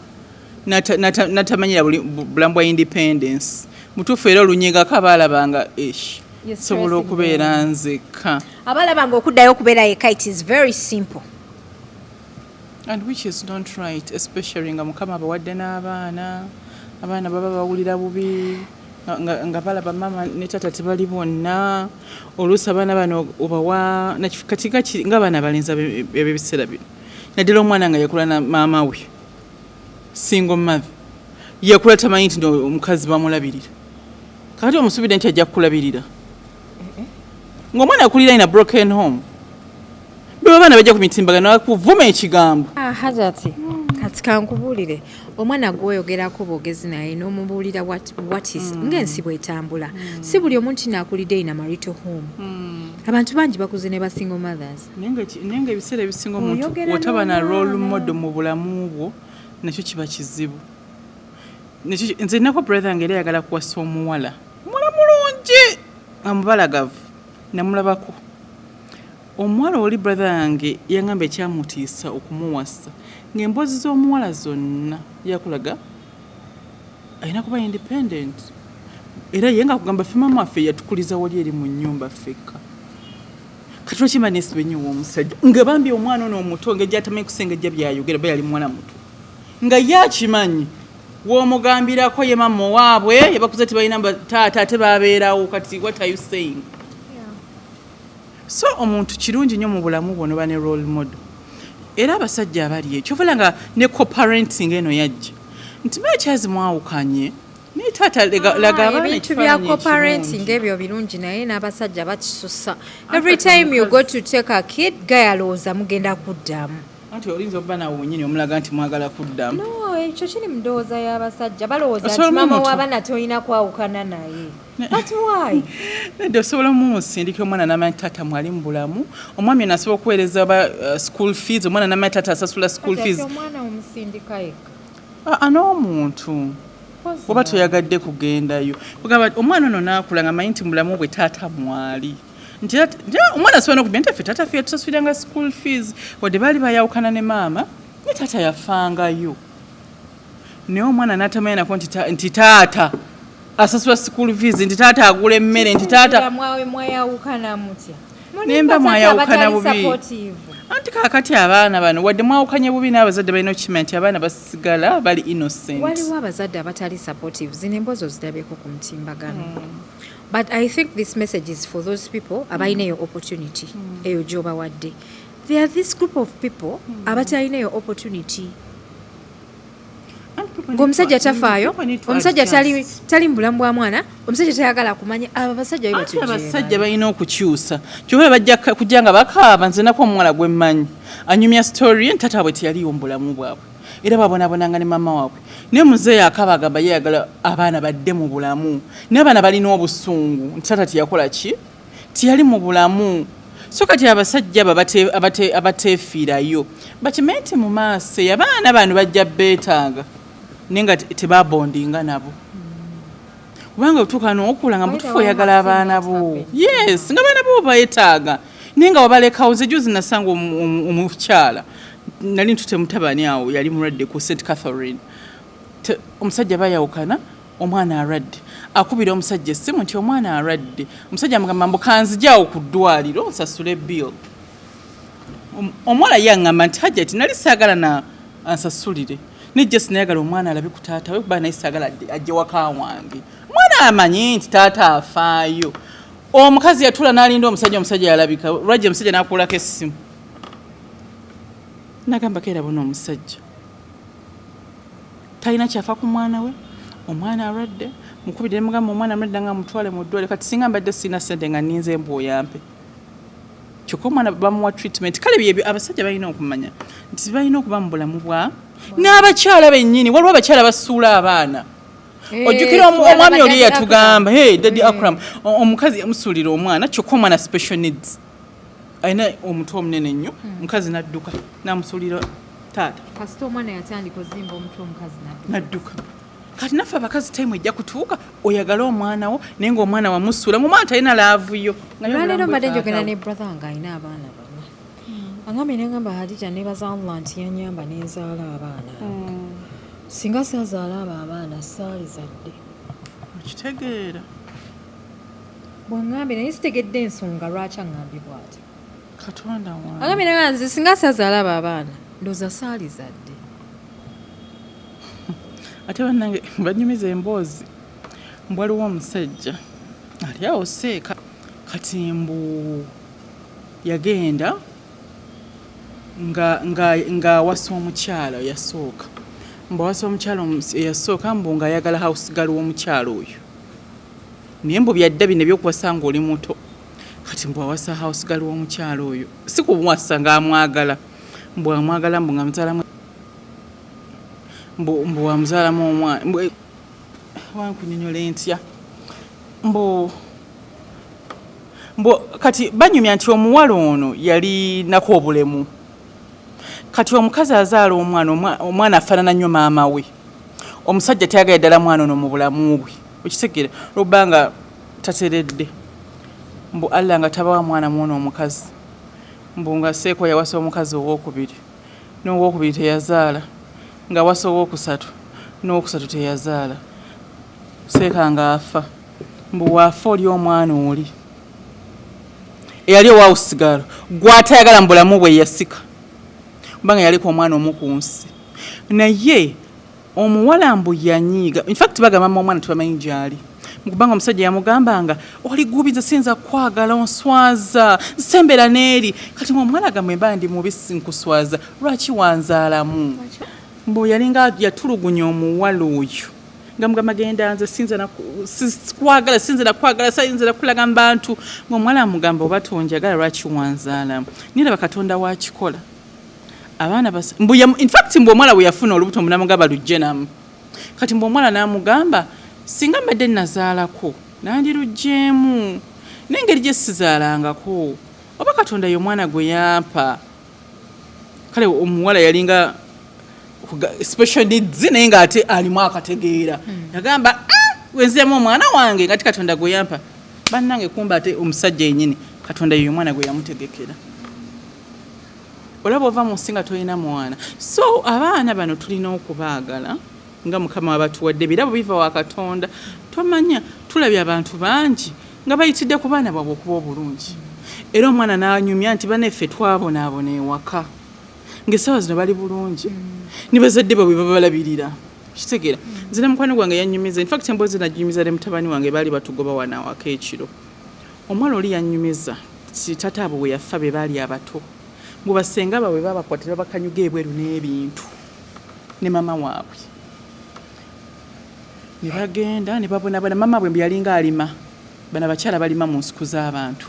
natamanyira bulamu bwa independence mutuufu, era olunyigako abaalabanga ish You're sobola stressing. okubeera nzekka. Abalaba nga okuddayo okubeera yekka, it is very simple. And which is not right, especially nga Mukama abawadde n'abaana. Abaana baba bawulira bubi nga balaba mama ne tata tebali bonna. Oluusi abaana bano obawa kati nga abaana abalenzi ab'ebiseera bino, naddala omwana nga yakula na maama we, single mother, yakula tamanyi nti no omukazi bamulabirira. Kakati omusuubidde nti ajja kukulabirira ng'omwana akulira in a broken home. Bwe abaana bajja ku mitimbagano bakuvuma ekigambo. Ah, Hajati, kati kankubuulire, omwana gwoyogerako bwogezi naye n'omubuulira what is ng'ensi bwetambula, si buli omuntu naakulidde in a marital home. Abantu bangi bakuze ne ba single mothers. Naye nga ebiseera ebisinga omuntu Oyogera otaba na role n'omwana. model mu bulamu bwo, nakyo kiba kizibu. Nze nako brother nga era ayagala kuwasa omuwala, muwala mulungi nga mubalagavu. Namulabako omuwala oli, brother yange yangamba ekyamutiisa okumuwasa ng'emboozi z'omuwala zonna yakulaga alina kuba independent, era ye nga kugamba ffe maama waffe yatukuliza wali eri mu nnyumba ffekka, kati lwaki mba nesiba ennyo ow'omusajja nga bambi omwana ono omuto ng'ejja atamanyi kusengejja byayogera, ba yali muwala muto nga ye akimanyi w'omugambirako ye mama owaabwe yabakuze tebalina taata ate babeerawo. Kati what are you saying? So omuntu kirungi nnyo mu bulamu bwo noba ne role model, era abasajja abali ekyo ovala nga ne coparenting eno yajja nti makyazi mwawukanye naye taata laga abaana Ebintu bya ekifaananyi coparenting ekirungi. Ebyo birungi, naye n'abasajja bakisusa. Every time you go to take a kid, guy alowooza mugenda kuddamu. Anti oyinza okuba naawe wenyini omulaga nti mwagala kuddamu. No, ekyo kiri mu ndowooza y'abasajja, balowooza nti Osobola maama omuntu- w'abaana tolina kwawukana naye, but why? Nedda, osobola omumusindikira omwana n'amanya taata mwali mu bulamu, omwami ono asobola okuweereza ba school fees, omwana n'amanya taata asasula school Kati fees. ate omwana omusindika yekka? Ah, n'omuntu oba toyagadde kugendayo, kugamba omwana ono naakula nga manyi nti mubulamu bwe taata mwali, nti omwana asobola nokubya nti ffe taata ffe yatusasuliranga school fees wadde baali bayawukana ne maama, ne taata yafangayo, naye omwana n'atamanya nako nti taata asasula school fees, nti taata agula emmere, nti taata Mwawe mwayawukana mutya? Nemba mwayawukana bubi. Supportive. Anti kaakati abaana bano wadde mwawukanye bubi, n'abazadde balina okukimanya nti abaana basigala bali innocent. Waliwo abazadde abatali supportive. Zino emboozi ozirabyeko ku mutimbagano, but I think this message is for those people abalina eyo opportunity eyo gy'obawadde. There are this group of people abatalina eyo opportunity, ng'omusajja tafaayo, omusajja tali mu bulamu bwa mwana, omusajja tayagala kumanya. Abo abasajja be Ate abasajja batujjeera. Balina okukyusa kyoba bajja kujja nga bakaaba. Nze nako omuwala gwe mmanyi anyumya story ye nti taata bwe teyaliyo mu bulamu bwabwe, era babonaabonanga ne maama waabwe, naye muzeeyi akaaba agamba yeyagala abaana badde mu bulamu, naye abaana balina obusungu nti taata teyakola ki, teyali mu bulamu. So kati abasajja abo abateefiirayo bakimanye nti mu maaso eyo abaana bano bajja beetaaga, naye nga tebabondinga nabo, kubanga otuuka n'okula nga mutufu oyagala abaana bo, yes, nga abaana bo bayetaaga, naye nga wabalekawo. Nze juzi nasanga omukyala, nali ntute mutabani awo, yali mulwadde ku St Catherine. Omusajja bayawukana, omwana alwadde, akubira omusajja essimu nti omwana alwadde. Omusajja amugamba mbu kanzijaawo ku ddwaliro nsasule bill. Omuwala ye aŋŋamba nti Hajjati, nali saagala na ansasulire, nejja sinayagala omwana alabe ku taata we, kuba naye saagala ajje waka wange, omwana amanyi nti taata afaayo. Omukazi yatuula n'alinda omusajja, omusajja yalabika lwajja, omusajja n'akuulako essimu nagamba keera bona omusajja talina kyafa ku mwana we, omwana alwadde, mukubire mugamba omwana mulwadde nga mutwale mu ddwaliro. Kati singa mbadde sirina ssente nga nninze mbwoyampe, kyokka omwana bamuwa treatment. Kale byebyo abasajja balina okumanya nti balina okuba mu bulamu bwa n'abakyala bennyini. Waliwo abakyala basuula abaana. Ojjukira omwami oli eyatugamba, hey, Daddy Akram, omukazi yamusuulira omwana, kyokka omwana special needs, alina omutwe omunene nnyo, omukazi n'adduka n'amusuulira taata. Kasita omwana yatandika ozimba omutwe, omukazi nadduka. Nadduka. Kati naffe abakazi time ejja kutuuka oyagale omwana wo, naye ngaomwana wamusuula, ngaomwana talina love yo. Naye Olwaleero obulamu mbadde bwe njogera taata ne brother nga alina abaana bana, angambye nengamba, Hadija, nebaza Allah nti yanyamba nenzaala abaana abo. Singa saazaala abo abaana, saalizadde. Okitegeera? Bwangambye, naye sitegedde ensonga lwaki aŋŋambye bw'ati. Katonda wange. Agambye nanga nze singa saazaala abo abaana, ndowooza saalizadde. Ate bannange banyumiza emboozi mbu waliwo omusajja ali awo seeka, kati mbu yagenda ng'awasa omukyala eyasooka, mbu awasa omukyala eyasooka, mbu ng'ayagala house girl w'omukyala oyo, naye mbu byadda bino ebyokuwasa ng'oli muto. Kati mbu awasa house girl w'omukyala oyo, si kumuwasa, ng'amwagala, mbu amwagala, mbu ng'amuzaalamu, mbu amuzaalamu omwana. Mbu wankunyonyola entya? Mbu kati banyumya nti omuwala ono yalinako obulemu. Kati omukazi azaala omwana, omwana afaanana nnyo maama we. Omusajja tayagala ddala mwana ono mu bulamu bwe, okitegeera, olwokubanga tateredde. Mbu Allah nga tabawa mwana mwono omukazi, mbu nga seeko yawasa omukazi owokubiri, n'owokubiri teyazaala, nga wasa owokusatu, n'owokusatu teyazaala, seeka nga afa. Mbu waafa oli omwana oli eyali owawusigalo gwatayagala mu bulamu bwe yasika, kubanga yaliko omwana omu ku nsi. Naye omuwala mbu yanyiiga. Infact bagamba mama omwana tebamanyi gyali, mukubanga omusajja yamugambanga oli gubi, nze siyinza kukwagala, onswaza, nsembera n'eri. Kati ngaomuwala agamba emba ndi mubi, nkuswaza, lwaki wanzaalamu? Mbu yalinga yatulugunya omuwala oyo nga mugamba genda, nze siyinza kwagala, siyinza nakwagala, siyinza nakulaga mu bantu. Ngaomuwala amugamba oba tonjagala lwaki wanzaalamu? Naye laba Katonda wakikola abaana bas mbu infact mbu omuwala bwe yafuna olubuto mbu namugamba lujje namu. Kati mbu omuwala n'amugamba singa mbadde nazaalako nandiruggyemu, n'engeri gye sizaalangako oba Katonda ye omwana gwe yampa. Kale omuwala yalinga special needs, naye ng'ate alimu akategeera. Yagamba, wenziramu omwana wange nga ti Katonda gwe yampa." Bannange, kumba ate omusajja yennyini Katonda ye omwana gwe yamutegekera. Olaba ova mu nsi nga tolina mwana. So abaana bano tulina okubaagala nga Mukama wabatuwadde, ebirabo biva wa Katonda. Tomanya, tulabye abantu bangi nga bayitidde ku baana bwabwe okuba obulungi, era omwana n'anyumya nti baneffe twabonaabona ewaka, ng'essaawa zino bali bulungi ne bazadde baabwe babalabirira. Kitegeera, nze ne mukwano gwange yanyumiza, infact emboozi naginyumiza ne mutabani wange, baali batugoba wano awaka ekiro. Omuwala oli yanyumiza ti taata abwe bwe yafa be baali abato, mbu basenga baabwe babakwatira bakanyuga ebweru n'ebintu ne mama waabwe ne bagenda ne babonabona. Mama bwe mbu yalinga alima, bano abakyala balima mu nsuku z'abantu,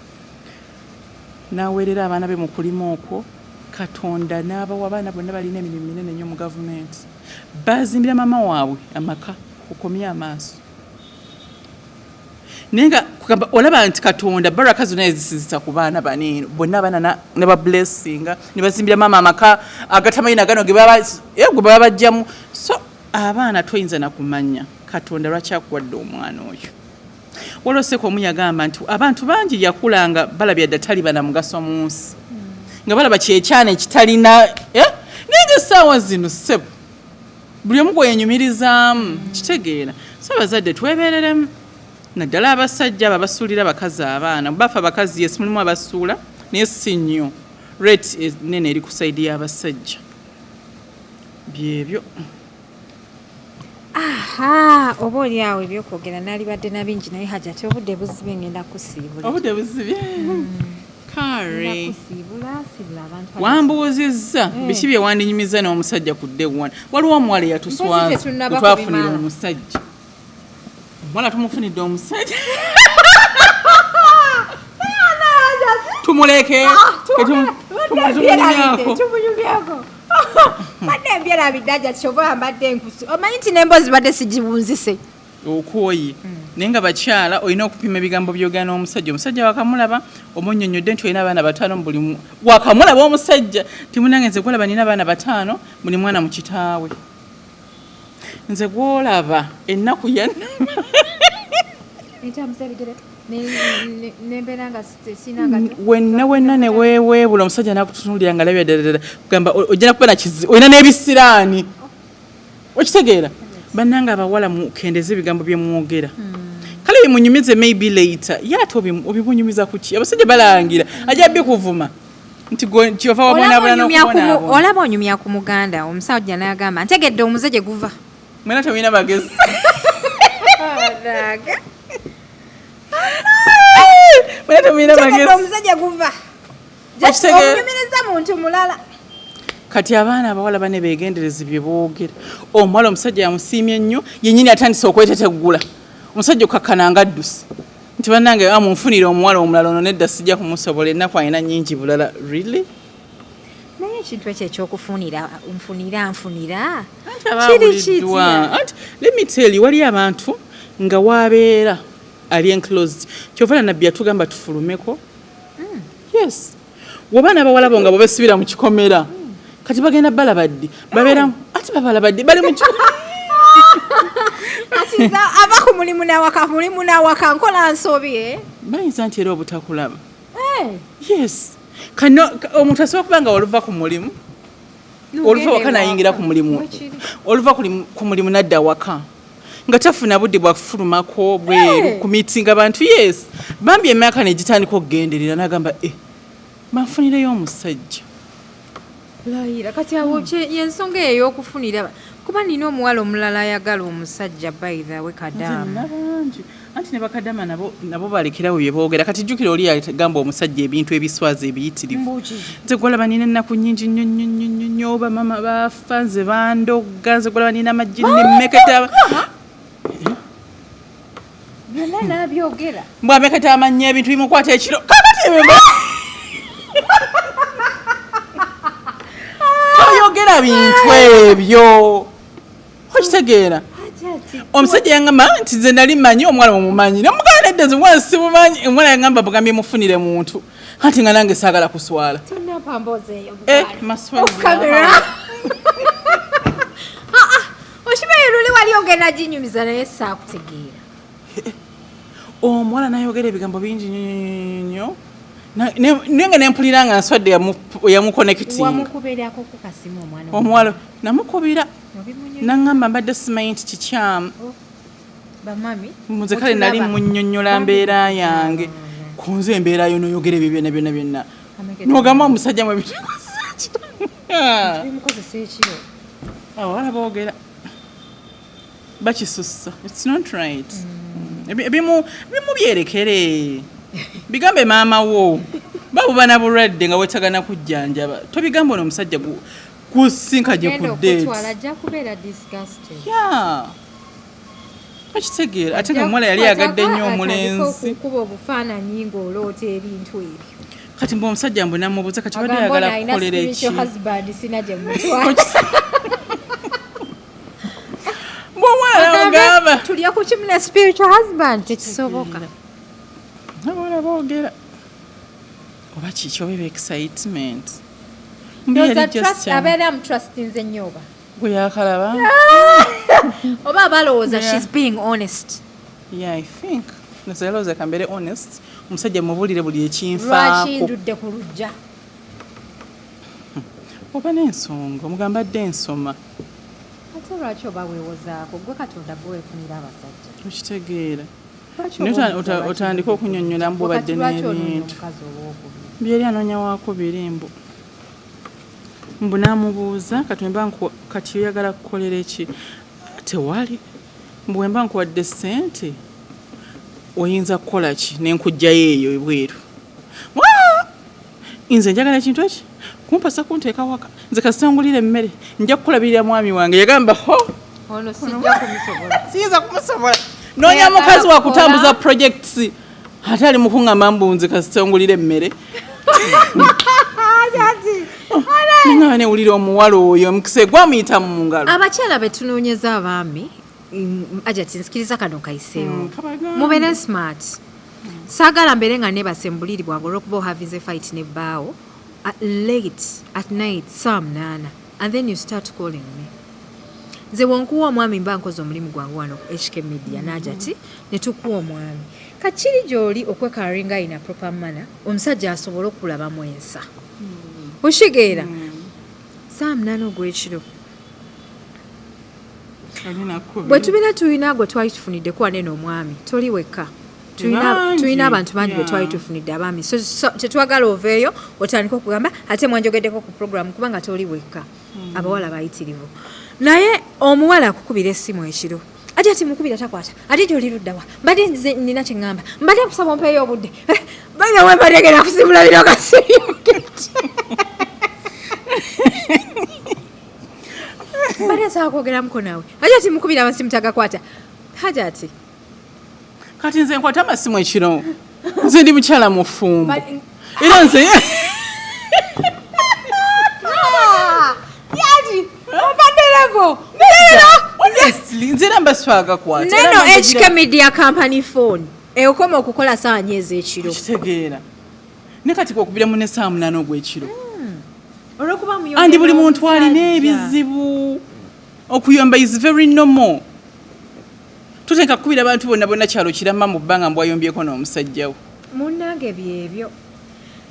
n'aweerera abaana be mu kulima okwo. Katonda n'abawa abaana bonna balina emirimu minene nnyo mu gavumenti, bazimbira mama waabwe amaka okomye amaaso. Naye nga kugamba olaba nti Katonda baraka zonna yazisizisa ku baana baneeno bonna, abaana ne bablessinga ne bazimbira maama amaka agatamanyi nagano ge baba bajjamu. So abaana toyinza nakumanya Katonda lwaki akuwadde omwana oyo. Waliwo seeka omu yagamba nti abantu bangi yakulanga balabya dda taliba na mugaso mu nsi, nga balaba kyekyana ekitalina, eh? Naye nga essaawa zino ssebo buli omu gweyenyumirizaamu. Kitegeera, so abazadde twebereremu, naddala abasajja abo abasuulira abakazi abaana. Bafe abakazi, yes, mulimu abasuula, naye si nnyo, rate enene eri ku side y'abasajja. Byebyo. Aha, oba oli awo ebyokwogera naalibadde na bingi, naye Hajati obudde buzibye, ngenda kusiibula. Obudde buzibye. Ngenda Kare. kusiibula, siibula abantu. Wambuuzizza biki bye wandinyumiza n'omusajja ku day one. Waliwo omuwala eyatuswaza. Mpozi tetunnaba twafunira kubimala. omusajja, omuwala tumufunidde omusajja, tumuleke. Tumunyumyako. Tumunyumyako. Mbadde mbyerabidde Hajati, kyova mbadde nkusi omanyi nti n'emboozi badde sigiwunzise. Okwoyi, naye nga bakyala olina okupima ebigambo byogera n'omusajja. Omusajja wakamulaba omunnyonnyodde nti olina abaana bataano mu buli wakamulaba omusajja nti munange nze gwolaba nina abaana bataano, buli mwana mu kitaawe, nze gwolaba ennaku yannuma. Entambuza ebigere nembeera nga sina ngato. Wenna wenna ne weeweebula, omusajja nakutunuulira nga labya ddala ddala kugamba ojja nakuba nakizi olina n'ebisiraani. Okitegeera, bannange abawala mukendeze ebigambo bye mwogera. Kale bimunyumize maybe later, ye ate obimunyumiza kuki? Abasajja balangira ajja bikuvuma nti gwe kyova wabonaabona n'okubonaabona. Olaba onyumya ku muganda, omusajja n'agamba ntegedde omuze gye guva. Mwena temulina bagezi. Mwena temulina ntegedde bagezi. Omuze gye guva. Just Okitegeera? omunyumiriza muntu mulala. Kati abaana abawala bane begendereza bye boogera. Omuwala omusajja yamusiimye nnyo, yennyini atandise okweteteggula. Omusajja okkakkana nga adduse nti bannange amunfunire omuwala omulala, ono nedda sijja kumusobola, ennaku alina nnyingi bulala. Really? Naye ekintu ekyo ekyokufunira nfunira nfunira Anti abaawuliddwa. Anti let me tell you, waliyo abantu nga wabeera ali enclosed, kyova na nabbi yatugamba tufulumeko. Yes, woba n'abawala bo nga bwebasibira mu kikomera, kati bagenda balaba ddi? Babeera ati babalaba ddi bali mu kikomera? Kati nze ava ku mulimu nawaka, mulimu nawaka, nkola nsobi, eh? Bayinza nti era obutakulaba. Yes, kano omuntu asobola okuba nga oluva ku mulimu, oluva waka nayingira ku mulimu, oluva ku mulimu nadda waka nga tafuna budde bwakufulumako bweru ku meeting abantu. Yes, bambi, emyaka negitandika okugenderera, nagamba, e banfunireyo omusajja. Layira kati awo yensonga eyo ey'okufunira, kuba nina omuwala omulala ayagala omusajja, by the way, kadaama. Nabangi anti ne bakadama nabo balekerawo bye boogera. Kati jjukira oli yagamba omusajja ebintu ebiswaza ebiyitirivu: "Nze gwalaba nina ennaku nnyingi nnyo nnyo nnyo nnyo nnyo, bamama baafa, nze bandogga, nze gwalaba nina amagini mmeketa." Byonna n'abyogera. Mbw ameketa amannya, ebintu bimukwata ekiro. Kakati ebyo toyogera bintu ebyo, okitegeera? Omusajja yangamba nti nze nali mmanyi omuwala, mumumanyi? Nemugamba nedda, nze omuwala simumanyi. Omuwala yangamba bugambye mufunire muntu, anti nga nange saagala kuswala. Tonampa mboozi eyo. Eh, maswali. Off camera. Ah, ah, okimanyi luli wali ogenda ginyumiza naye saakutegeera. Omuwala nayogera ebigambo bingi nnyo nnyo nnyo, naye nga nempulira nga nswadde yamuconnecting. Wamukuberako ku kasimu omwana? Omuwala namukubira. Obimunyo- Naŋŋamba mbadde simanyi nti kikyamu. Bamami. Nze kale nali munnyonnyola mbeera yange, ku nze embeera yo noyogera ebyo byonna byonna byonna, nogamba omusajja mwe Bimukozesa ekiro. Abawala boogera bakisussa, it's not right. Ebimu byerekere, bigambe maama wo, babuba na bulwadde nga wetagana kujjanjaba, tobigamba ono omusajja kusinka gye ku Genda okutwala date. Ajja kubeera disgusted. Yeah, okitegeera? Ate nga omuwala yali yagadde nnyo omulenzi. Okukuba obufaananyi ng'oloota ebintu ebyo. Kati mbu omusajja mbu namubuuza, kati badde Agamba ayagala ono alina kukolera eki? spiritual husband, sina gye mutwala. Mbu omuwala namugamba tulya ku kimu ne spiritual husband, tekisoboka. Abawala boogera oba kiki, oba eba excitement. Ndowooza abeera amutrustinze nnyo oba Gwe yakalaba. Oba balowooza she's being honest. Yeah, I think nze yalowooza kambeere honest, omusajja mubuulire buli Lwaki ekinfaako. ndudde ku lujja? Oba n'ensonga omugamba adde ensoma. Ate lwaki oba weewozaako? Gwe Katonda, gwe weefunira abasajja. Okitegeera? Lwaki Naye oba omukazi otandike okunyonnyola mbu Wakati obadde lwaki onoonya n'ebintu. omukazi owookubiri? Byeri anoonya wakubiri, mbu n'amubuuza, kati wemba kati oyagala kukolera eki? Tewali, mbu wemba nkuwadde ssente oyinza kukola ki nenkugjayo eyo ebweru? Waa! Nze njagala ekintu eki kumpasa, kunteeka waka, nze kasita ngulira emmere, nja kukulabirira mwami wange. Yagamba ho Ono sijja kumusobola. Siyinza kumusobola, noonya Oyagala mukazi wa kutambuza kukola? projects, ate ali mukuŋŋamba mbu nze kasita ngulira emmere. Nengamba newulira omuwala oyo omukisa gwamuyita mu ngalo. Abakyala betunoonyeza abaami, ajati nzikiriza kano kayiseewo. Kabagambe. Mubeere smart. Saagala mbeere nga neebase mu buliri bwange olwokuba ohavinze fight ne bbaawo at late at night, saa 8, and then you start calling me. Nze bwonkuwa omwami, mba nkoze omulimu gwange wano ku HK Media najati ne tukuwa omwami. Kakiri gy'oli okwekaringa in a proper manner, omusajja asobole okulabamu ensa. Okitegeera? Saa 8 ogw'ekiro, bwe tubeera tulina gwe twali tufuniddeko wanene omwami, toli wekka. Bangi, Tulina abantu bangi be twali tufunidde abaami. So tetwagala oveeyo otandike okugamba ate mwanjogeddeko ku program, kubanga toli wekka. Abawala bayitirivu, naye omuwala akukubira essimu ekiro, ate ati mukubira takwata, ate gyoli luddawa? Mbadde nze nina kyeŋŋamba, mbadde nkusaba ompeeyo obudde. By the way, mbadde genda kusimula bino kasiyogedde, mbadde nsaba kwogeramuko naawe. Ate ati mukubira amasimu tagakwata, Hajati. Kati nze nkwata amasimu ekiro? Nze ndi mukyala mufumbo, era nze Yati ompadde level. Honestly, nze era mbaswagakwata. Neno HK Media company phone ekoma okukola saa 4 ez'ekiro. Kitegeera, ne kati kwokubira mu ne saa 8 ogw'ekiro. Olwokuba Andi buli muntu alina ebizibu, okuyomba is very normal. Tutenka kukubira abantu bonna bonna kyalo kirama mu bbanga mbwayombyeko n'omusajja wo. Munnange, byebyo.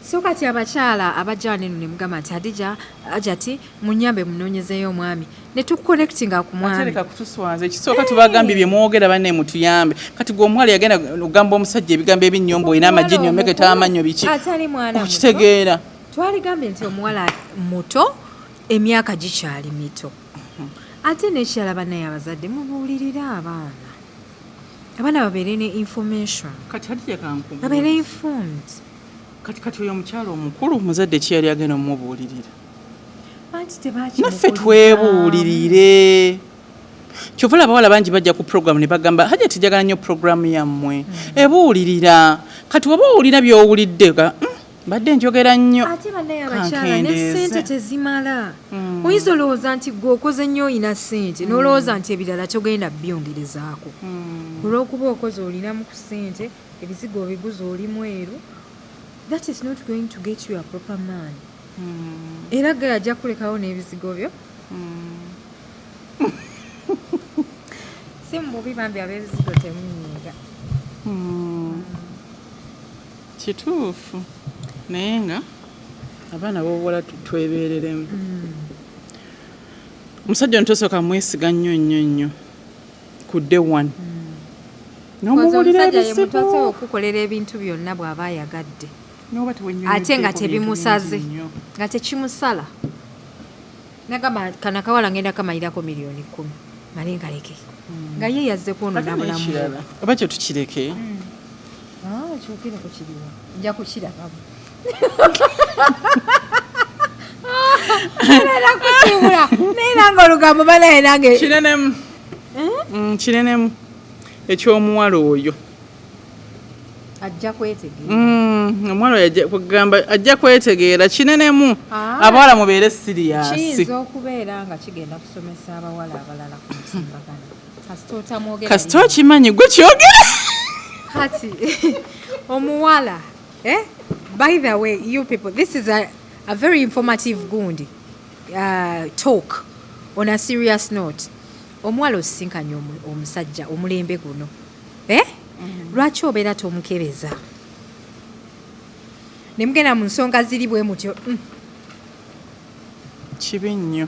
So kati abakyala abajja wano eno ne mugamba nti, "Hadija, Hajati, munyambe munoonyezeeyo omwami," ne tuconnectinga ku mwami. Atereka kutuswaza. Ekisooka, tubagambye bye mwogera, banne mutuyambe. Kati gwe omuwala yagenda ogamba omusajja ebigambo ebinnyombo, olina amajinni omeketa amannyo, biki? Atali mwana muto. Okitegeera? Twaligambye nti omuwala muto, emyaka gikyali mito. Ate nekirala, bannaye abazadde, mubuulirire abaana, abaana babeere ne information. Kati Hadija, kankubuuze. Babeere informed. Kati oyo omukyala omukulu, muzadde ki yali agenda omumubuulirira? Anti tebakimukulizaamu. Naffe twebuulirire. Kyova olaba abawala bangi bajja ku programu ne bagamba, "Hajati, njagala nnyo programu yammwe, ebuulirira." Kati oba owulira by'owulidde ga, mbadde njogera nnyo." Ate bannaye abakyala, ne Kankendeeze. ssente tezimala. Oyinza olowooza nti gwe okoze nnyo, oyina ssente, n'olowooza nti ebirala togenda byongerezaako olw'okuba okoze, olinamu ku ssente, ebizigo obiguza, oli mweru. That is not going to get you a proper man. Era ge ajja kulekawo n'ebizigo byo. Si mububi bambi, ab'ebizigo temunyiiga. Kituufu, naye nga abaana b'obuwala twebeereremu. Omusajja ono tosooka mwesiga nnyo nnyo nnyo ku day one n'omubuulira Omusajja ye muntu asobola ebizibu. okukolera ebintu byonna bw'aba ayagadde. N'oba tewennyonnyoddeeko Ate nga bintu tebimusaze. bingi nnyo. Nga tekimusala, nagamba, "Kana kawala ngenda kamalirako 10 million male nkaleke," nga ye yazze kwonoona Ate bulamu. n'ekirala, oba kyo tukireke? Ah, kyogereko kiriwa? Nja kukirabamu era kusiibula, naye nange olugambo banaye nange. Kinenemu. Kinenemu ekyomuwala oyo. Ajja kwetegeera. Omuwala oyo ajja kugamba, ajja kwetegeera. Kinenemu. Ah. Abawala mubeere serious. Kiyinza okubeera nga kigenda kusomesa abawala abalala ku mutimbagano, kasita otamwogera. Kasita okimanyi gwe kyogera. Kati omuwala, eh? By the way, you people, this is a very informative gundi talk. On a serious note, omuwala osisinkanye omusajja omulembe guno, eh? Lwaki obeera tomukebeza ne mugenda mu nsonga ziri bwe mutyo? Kibi nnyo.